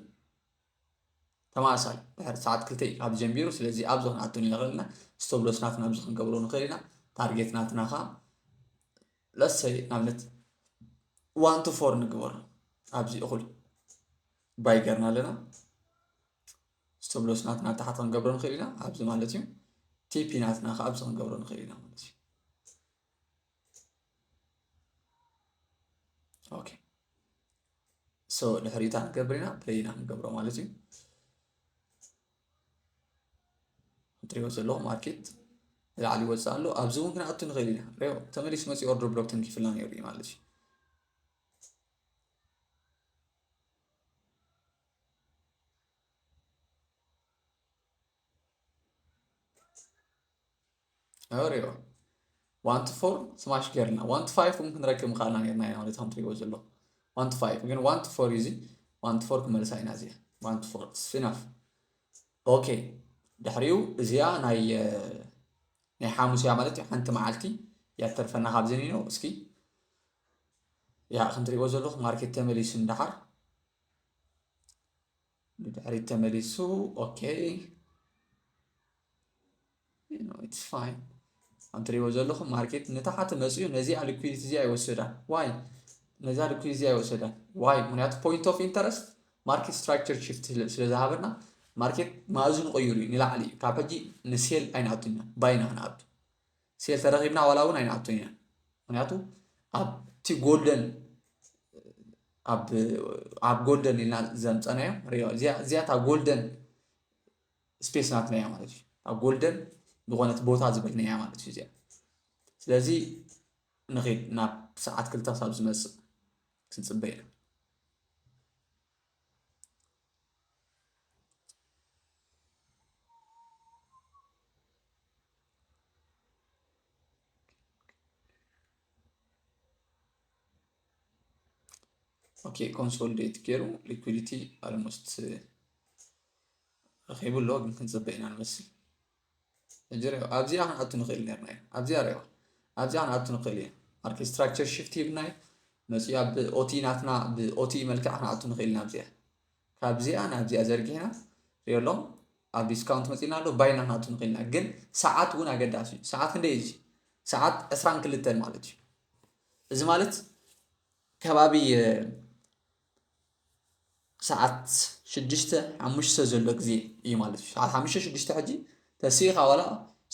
ተመሳሳሊ ድሕሪ ሰዓት ክልተ እዩ ካብ ጀሚሩ። ስለዚ ኣብዚ ክንኣቱ ንኽእል ኢና። Stop loss ናትና ኣብዚ ክንገብሮ ንኽእል ኢና። Target ናትና ከዓ let's say ንኣብነት one to four ንግበሮ። ኣብዚ እኹል buy ገርና ኣለና። Stop loss ናትና ታሕቲ ክንገብሮ ንኽእል ኢና ኣብዚ ማለት እዩ። TP ናትና ከዓ ኣብዚ ክንገብሮ ንኽእል ኢና ማለት እዩ። Okay, so ድሕሪታ ንገብር ኢና፣ play ኢና ንገብሮ ማለት እዩ። ክትሪእዎ ዘለኹም market ንላዕሊ ይወፅእ ኣሎ። ኣብዚ እውን ክንኣቱ ንኽእል ኢና። ሪኦ ተመሊሱ መፂኡ order block ተንኪፍልና ነይሩ እዩ ማለት እዩ። ሪኦ one to four smash ገርና one to five እውን ክንረክብ ምኽኣልና ነርና ኢና ማለት ከም ትሪእዎ ዘለኹም። One to five ግን one to four እዩ እዚ። One to four ክመልሳ ኢና እዚኣ። One to four it's enough። Okay, ድሕሪኡ እዚኣ ናይ ናይ ሓሙስ እያ ማለት እዩ። ሓንቲ መዓልቲ እያ ትተርፈና ካብዚ ኒኖ። እስኪ ያ ከም ትሪእዎ ዘለኹም market ተመሊሱ እንዳሓር ንድሕሪት ተመሊሱ። Okay, it's fine። ከም ትሪእዎ ዘለኹም market ንታሕቲ መፂኡ ነዚኣ liquidity እዚኣ ይወስዳ። Why? ነዛ liquidity እዚኣ ይወስዳ። Why? ምክንያቱ point of interest market structure shift ስለ ዝሃበና market ማእዝኑ ቀይሩ እዩ ንላዕሊ እዩ። ካብ ሕጂ ን sell ኣይንኣቱን ኢና፣ buy ኢና ክንኣቱ። Sell ተረኺብና ዋላ እውን ኣይንኣቱን ኢና። ምክንያቱ ኣብቲ golden ኣብ golden ኢልና ዘምፀናዮ ሪኦ እዚኣ እታ golden space ናትና እያ ማለት እዩ። ኣብ golden ዝኾነት ቦታ ዝበልናያ ማለት እዩ እዚኣ። ስለዚ ንኺድ ናብ ሰዓት ክልተ ክሳብ ዝመፅእ ክንፅበ ኢና። Okay, consolidate ገይሩ liquidity almost ረኺቡ ኣሎ፣ ግን ክንፅበ ኢና ንመስል። ሕጂ ሪኦ ኣብዚኣ ክንኣቱ ንኽእል ነርና ኢና። ኣብዚኣ ሪኦ ኣብዚኣ ክንኣቱ ንኽእል ኢና። Market structure shift ሂብናዮ መፂኡ ኣብ OT ናትና ብ OT መልክዕ ክንኣቱ ንኽእል ኢና። ኣብዚኣ ካብዚኣ ናብዚኣ ዘርጊሕና ሪኦ ኣሎ ኣብ discount መፂና ኣሎ buy ኢና ክንኣቱ ንኽእል ኢና። ግን ሰዓት እውን ኣገዳሲ እዩ። ሰዓት ክንደይ እዩ? ሰዓት ዕስራን ክልተን ማለት እዩ። እዚ ማለት ከባቢ ሰዓት ሽዱሽተ ሓሙሽተ ዘሎ ግዜ እዩ ማለት እዩ። ሰዓት ሓሙሽተ ሽዱሽተ ሕጂ ተሲኢኻ ዋላ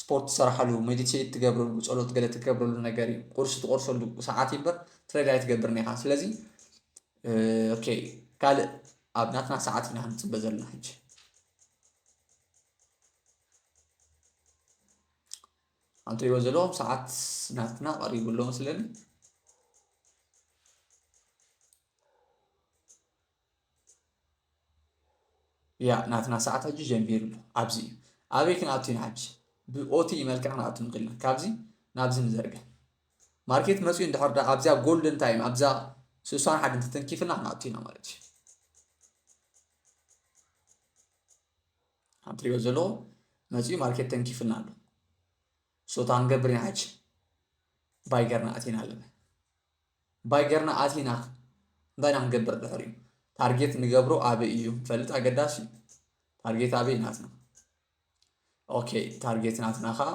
ስፖርት ትሰርሓሉ፣ meditate ትገብረሉ፣ ፀሎት ገለ ትገብረሉ ነገር እዩ። ቁርሲ ትቆርሰሉ ሰዓት እዩ እምበር trade ኣይትገብርን ኢኻ። ስለዚ okay፣ ካልእ ኣብ ናትና ሰዓት ኢና ክንፅበ ዘለና ሕጂ። ኣንተ ይወ ዘለዎም ሰዓት ናትና ቀሪቡ ኣሎ መስለኒ። ያ ናትና ሰዓት ሕጂ ጀሚሩ ኣሎ። ኣብዚ እዩ። ኣበይ ክንኣቱ ኢና ሕጂ? ብ OT መልክዕ ክንኣቱ ንኽእል ኢና። ካብዚ ናብዚ ንዘርግሕ። ማርኬት መፅኡ እንድሕር ዳ ኣብዚኣ golden time ኣብዛ ስሳን ሓደ እንተተንኪፍና ክንኣቱ ኢና ማለት እዩ። ከም ትሪኦ ዘለኹም መፂኡ ማርኬት ተንኪፍና ኣሎ። ሶታ ክንገብር ኢና ሕጂ። ባይ ገርና ኣቲና ኣለና። ባይ ገርና ኣቲና እንታይ ኢና ክንገብር ድሕሪኡ? ታርጌት ንገብሮ ኣበይ እዩ ንፈልጥ ኣገዳሲ እዩ። ታርጌት ኣበይ ናትና? ኦኬ ታርጌት ናትና ከዓ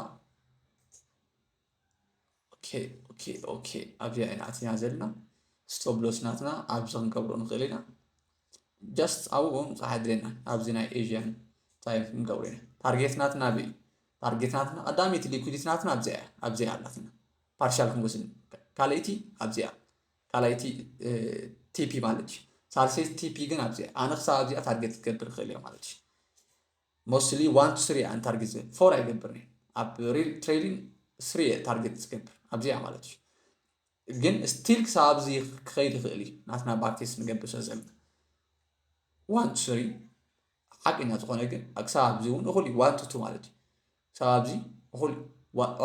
ኦኬ ኦኬ ኦኬ ኣብዚኣ ኢና ኣቲና ዘለና። ስቶፕ ሎስ ናትና ኣብዚ ክንገብሮ ንኽእል ኢና። ጀስት ኣብኡ ምብፃሕ የድልየና ኣብዚ ናይ ኤዥያን ታይም ክንገብሮ ኢና። ታርጌት ናትና ኣበይ እዩ? ታርጌት ናትና ቀዳመይቲ ሊኩዲቲ ናትና ኣብዚኣ እያ። ኣብዚኣ ኣላትና ፓርሻል ክንወስድ ካልኣይቲ ኣብዚኣ ካልኣይቲ ቲፒ ማለት እዩ። ሳልሰይቲ ቲፒ ግን ኣብዚኣ ኣነ ክሳብ ኣብዚኣ ታርጌት ክገብር ይኽእል እየ ማለት እዩ። ሞስትሊ ዋን ቱ ስሪ እየ ኣነ ታርጌት ዝገብር ፎር ኣይገብርን እየ። ኣብ ሪል ትሬዲንግ ስሪ እየ ታርጌት ዝገብር ኣብዚኣ ማለት እዩ። ግን still ክሳብ ኣብዚ ክኸይድ ይኽእል እዩ፣ ናትና ባክቴስት ንገብር ስለ ዘለና። One to three ሓቂና ዝኾነ ግን ክሳብ ኣብዚ እውን እኹል እዩ። One to two ማለት እዩ። ክሳብ ኣብዚ እኹል እዩ።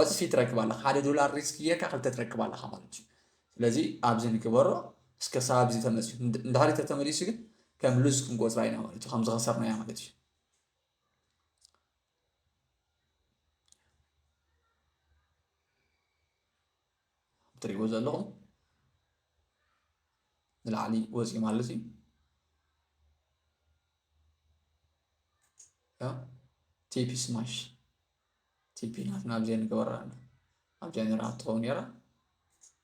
ዕፅፊ ትረክብ ኣለኻ። ሓደ ዶላር ሪስክ ጌርካ ክልተ ትረክብ ኣለኻ ማለት እዩ። ስለዚ ኣብዚ ንግበሮ። እስከ ክሳብ ኣብዚ ተመፅዩ እንድሕሪ ተተመሊሱ ግን ከም ሉዝ ክንቆፅራ ኢና ማለት እዩ፣ ከም ዝኸሰርናያ ማለት እዩ። ትሪእዎ ዘለኹም ንላዕሊ ወፂ ማለት እዩ። ቲፒ ስማሽ ቲፒ ናትና ኣብዚኣ ንገበራ ኣሎ። ኣብዚኣ ነራ ትኸውን ነራ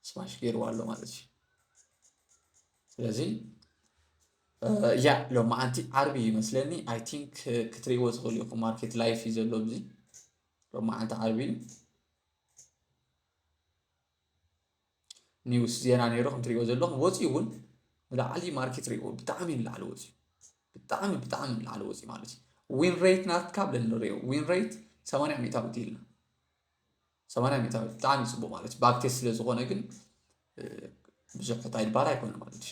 ስማሽ ገይርዋ ኣሎ ማለት እዩ። ስለዚ ያ ሎማዓንቲ ዓርቢ ይመስለኒ። I think ክትሪእዎ ትኽእሉ ኢኹም። ማርኬት ላይፍ እዩ ዘሎ ኣብዚ ሎማዓንቲ ዓርቢ እዩ። ኒውስ ዜና ነይሩ ከም ትሪእዎ ዘለኹም ወፂኡ እውን ንላዕሊ ማርኬት ሪእዎ ብጣዕሚ ንላዕሊ ወፂኡ ብጣዕሚ ብጣዕሚ ንላዕሊ ወፂኡ ማለት እዩ። ዊን ሬት ናትካ ብለን ንሪኦ ዊን ሬት ሰማንያ ሚእታዊት ኢልና ሰማንያ ሚእታዊት ብጣዕሚ ፅቡቅ ማለት እዩ። ባክቴስት ስለ ዝኾነ ግን ብዙሕ ሕታይ ድባል ኣይኮነ ማለት እዩ።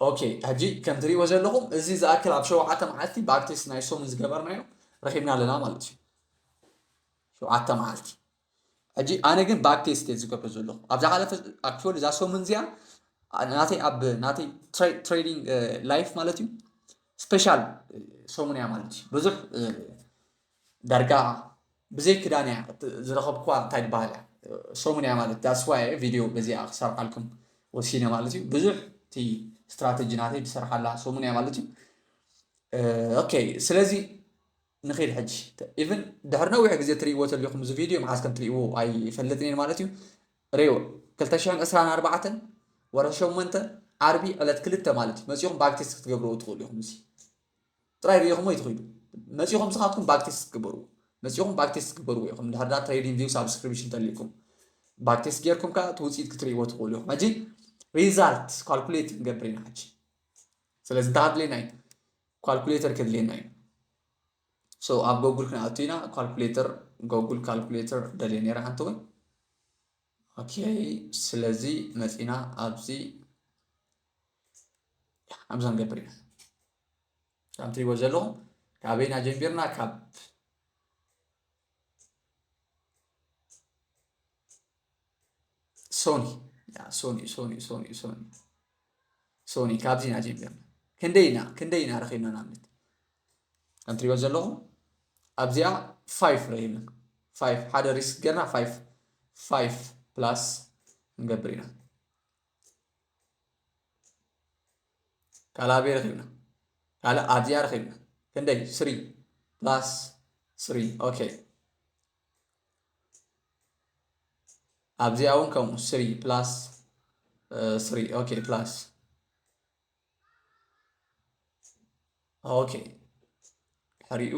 ኦኬ ሕጂ ከም ትሪእዎ ዘለኹም እዚ ዝኣክል ኣብ ሸውዓተ መዓልቲ ባክቴስት ናይ ሶምን ዝገበርናዮ ረኺብና ኣለና ማለት እዩ። ሸውዓተ መዓልቲ ሕጂ ኣነ ግን ባክቴስት እየ ዝገብሮ ዘለኹ ኣብ ዝሓለፈ ኣክቹዋሊ እዛ ሶምን እዚኣ ናተይ ኣብ ናተይ ትሬዲንግ ላይፍ ማለት እዩ። ስፔሻል ሶምን እያ ማለት እዩ። ብዙሕ ዳርጋ ብዘይ ክዳን እያ ዝረኸብኳ እንታይ ዝበሃል እያ ሶምን እያ ማለት that's why ቪድዮ በዚኣ ክሰርሓልኩም ወሲነ ማለት እዩ። ብዙሕ እቲ ስትራተጂ ናተይ ዝሰርሓላ ሶምን እያ ማለት እዩ። ኦኬ ስለዚ ንኺድ ሕጂ ኢቭን ድሕሪ ነዊሕ ግዜ ትርእይዎ ተሊኹም እዚ ቪድዮ መዓዝ ከም ትርእይዎ ኣይፈልጥን እየ ማለት እዩ። ሬዎ ክልተ ሽሕን ዕስራን ኣርባዕተን ወርሒ ሸሞንተ ዓርቢ ዕለት ክልተ ማለት እዩ መፂኹም ባክቴስት ክትገብርዎ ትኽእሉ ኢኹም። እዚ ጥራይ ርኢኹም ወይ ትኽእሉ መፂኹም ስኻትኩም ባክቴስት ክትግበርዎ መፂኹም ባክቴስት ክትግበርዎ ኢኹም። ድሕርዳ ትሬዲንግ ቪው ሳብስክሪፕሽን ተሊኩም ባክቴስት ጌርኩም ከዓ እቲ ውፅኢት ክትርእይዎ ትኽእሉ ኢኹም። ሕጂ ሪዛልት ካልኩሌት ንገብር ኢና ሕጂ። ስለዚ እንታይ ከድልየና እዩ? ካልኩሌተር ከድልየና እዩ። So ኣብ ጎጉል ክንኣቱ ኢና። ካልኩሌተር ጎጉል ካልኩሌተር ደልየ ነይረ ሓንቲ እውን ኦኬ። ስለዚ መፂና ኣብዚ ኣብዚ ንገብር ኢና። ከም ትሪእዎ ዘለኹም ካበይና ጀሚርና ካብ ሶኒ ሶኒ ሶኒ ሶኒ ሶኒ ሶኒ ካብዚ ኢና ጀሚርና። ክንደይ ኢና ክንደይ ኢና ረኺብና ንኣብነት ከም ትሪእዎ ዘለኹም ኣብዚኣ ፋይፍ ረኺብና። ፋይፍ ሓደ ሪስክ ገርና ፋይፍ ፋይፍ ፕላስ ንገብር ኢና። ካልእ ኣበይ ረኺብና? ካልእ ኣብዚኣ ረኺብና። ክንደይ? ስሪ ፕላስ ስሪ። ኦኬ። ኣብዚኣ እውን ከምኡ ስሪ ፕላስ ስሪ። ኦኬ ፕላስ ኦኬ። ድሕሪኡ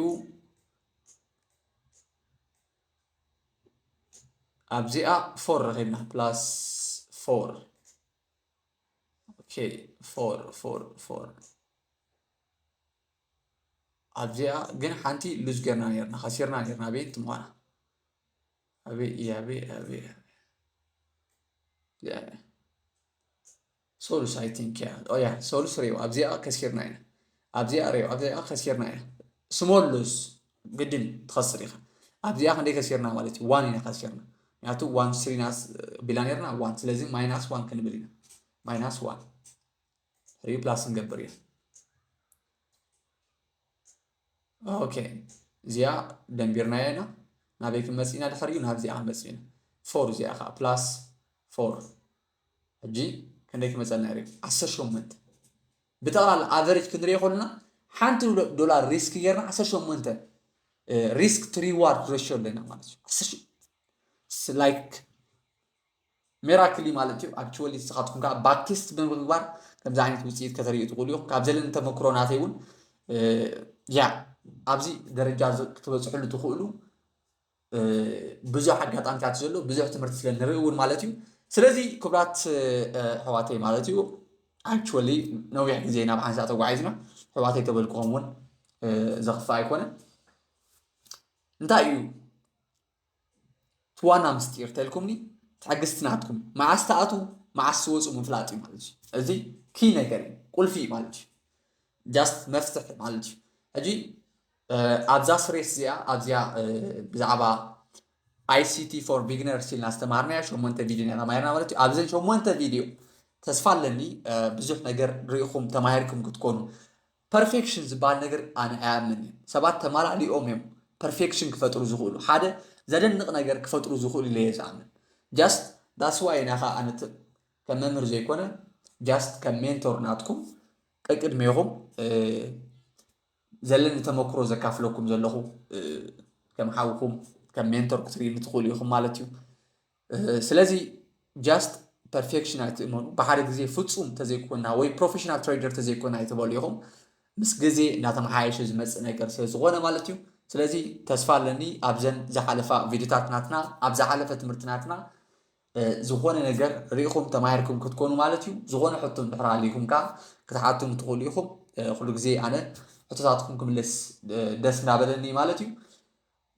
ኣብዚኣ ፎር ረኺብና ፕላስ ፎር። ኦኬ ፎር ፎር ፎር ኣብዚኣ ግን ሓንቲ ሉዝ ገርና ነርና ከሲርና ነርና ቤት ምዃና ኣበይ እያ ኣበይ ኣበይ ሶሉስ ኣይ ቲንክ እያ ኦያ ሶሉስ ሪው ኣብዚኣ ከሲርና ኢና ኣብዚኣ ሪው ኣብዚኣ ከሲርና ኢና ስሞል ሉዝ ግድን ትኸስር ኢኻ ኣብዚኣ ክንደይ ከሲርና ማለት እዩ ዋን ኢና ከሲርና ምክንያቱ ዋን ስሪናስ ቢላ ነርና ዋን ስለዚ ማይናስ ዋን ክንብል ኢና ማይናስ ዋን ሪፕላስ ንገብር እዩ ኦኬ እዚኣ ደንቢርናዮ ኢና ናበይ ክንመፅእ ኢና ድሕሪኡ ናብዚኣ ክንመፅእ ኢና ፎር እዚኣ ከዓ ፕላስ ፎር ሕጂ ክንደይ ክመፀልና ዩ ዓሰርተ ሸሞንተ ብጠቕላላ ኣቨሬጅ ክንሪኦ ከለና ሓንቲ ዶላር ሪስክ ጌርና ዓሰርተ ሸሞንተ ሪስክ ቱ ሪዋርድ ሬሽዮ ኣለና ማለት እዩ ላይክ ሜራክል እዩ ማለት እዩ ኣክቹዋሊ ንስኻትኩም ከዓ ባክቴስት ብምግባር ከምዚ ዓይነት ውፅኢት ከተርእዩ ትኽእሉ ኢኹም ካብ ዘለኒ ተመክሮ ናተይ እውን ያ ኣብዚ ደረጃ ክትበፅሕሉ ትኽእሉ ብዙሕ ኣጋጣሚታት ዘሎ ብዙሕ ትምህርቲ ስለ ንርኢ እውን ማለት እዩ ስለዚ ክብራት ኣሕዋተይ ማለት እዩ። Actually ነዊሕ ግዜ ናብ ሓንሳእ ተጓዒዝና፣ ኣሕዋተይ ተበልክኹም እውን ዘኽፍእ ኣይኮነን። እንታይ እዩ እቲ ዋና ምስጢር ተልኩምኒ? ትዕግስቲ ናትኩም፣ መዓስ ትኣትዉ መዓስ ትወፁ ምፍላጥ እዩ ማለት እዩ። እዚ ኪ ነገር እዩ፣ ቁልፊ እዩ ማለት እዩ። Just መፍትሕ ማለት እዩ። ሕጂ ኣብዛ ስሬስ እዚኣ ኣብዚኣ ብዛዕባ I C T for beginners ኢልና ዝተማሃርናያ ሸሞንተ ቪድዮ ኢና ተማሂርና ማለት እዩ። ኣብዘን ሸሞንተ ቪድዮ ተስፋ ኣለኒ ብዙሕ ነገር ርኢኹም ተማሂርኩም ክትኮኑ። ፐርፌክሽን ዝበሃል ነገር ኣነ ኣይኣምን እየ። ሰባት ተማላሊኦም እዮም ፐርፌክሽን ክፈጥሩ ዝኽእሉ፣ ሓደ ዘደንቕ ነገር ክፈጥሩ ዝኽእሉ ኢለ እየ ዝኣምን። Just that's why ኢና ከዓ ኣነ ከም መምህር ዘይኮነ just ከም ሜንቶር ናትኩም ቀቅድሜኹም ዘለኒ ተመክሮ ዘካፍለኩም ዘለኹ ከም ሓውኹም ከም ሜንቶር ክትርእዩኒ ትኽእሉ ኢኹም ማለት እዩ። ስለዚ just ፐርፌክሽን ኣይትእመኑ። ብሓደ ግዜ ፍፁም ተዘይኮና ወይ ፕሮፌሽናል ትሬደር ተዘይኮና ኣይትበሉ ኢኹም። ምስ ግዜ እናተመሓየሸ ዝመፅእ ነገር ስለ ዝኾነ ማለት እዩ። ስለዚ ተስፋ ኣለኒ ኣብዘን ዝሓለፋ ቪድዮታት ናትና ኣብ ዝሓለፈ ትምህርቲ ናትና ዝኾነ ነገር ርኢኹም ተማሂርኩም ክትኮኑ ማለት እዩ። ዝኾነ ሕቶ እንድሕር ሃልይኩም ከዓ ክትሓቱኒ ትኽእሉ ኢኹም። ኩሉ ግዜ ኣነ ሕቶታትኩም ክምልስ ደስ እንዳበለኒ ማለት እዩ።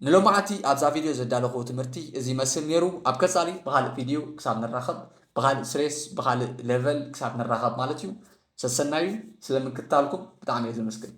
ንሎማዓንቲ ኣብዛ ቪድዮ ዘዳለኹ ትምህርቲ እዚ ይመስል ነይሩ። ኣብ ቀፃሊ ብኻልእ ቪድዮ ክሳብ ንራኸብ፣ ብኻልእ ስሬስ ብኻልእ ሌቨል ክሳብ ንራኸብ ማለት እዩ። ሰሰናዩ። ስለምክትታልኩም ብጣዕሚ እየ ዘመስግን።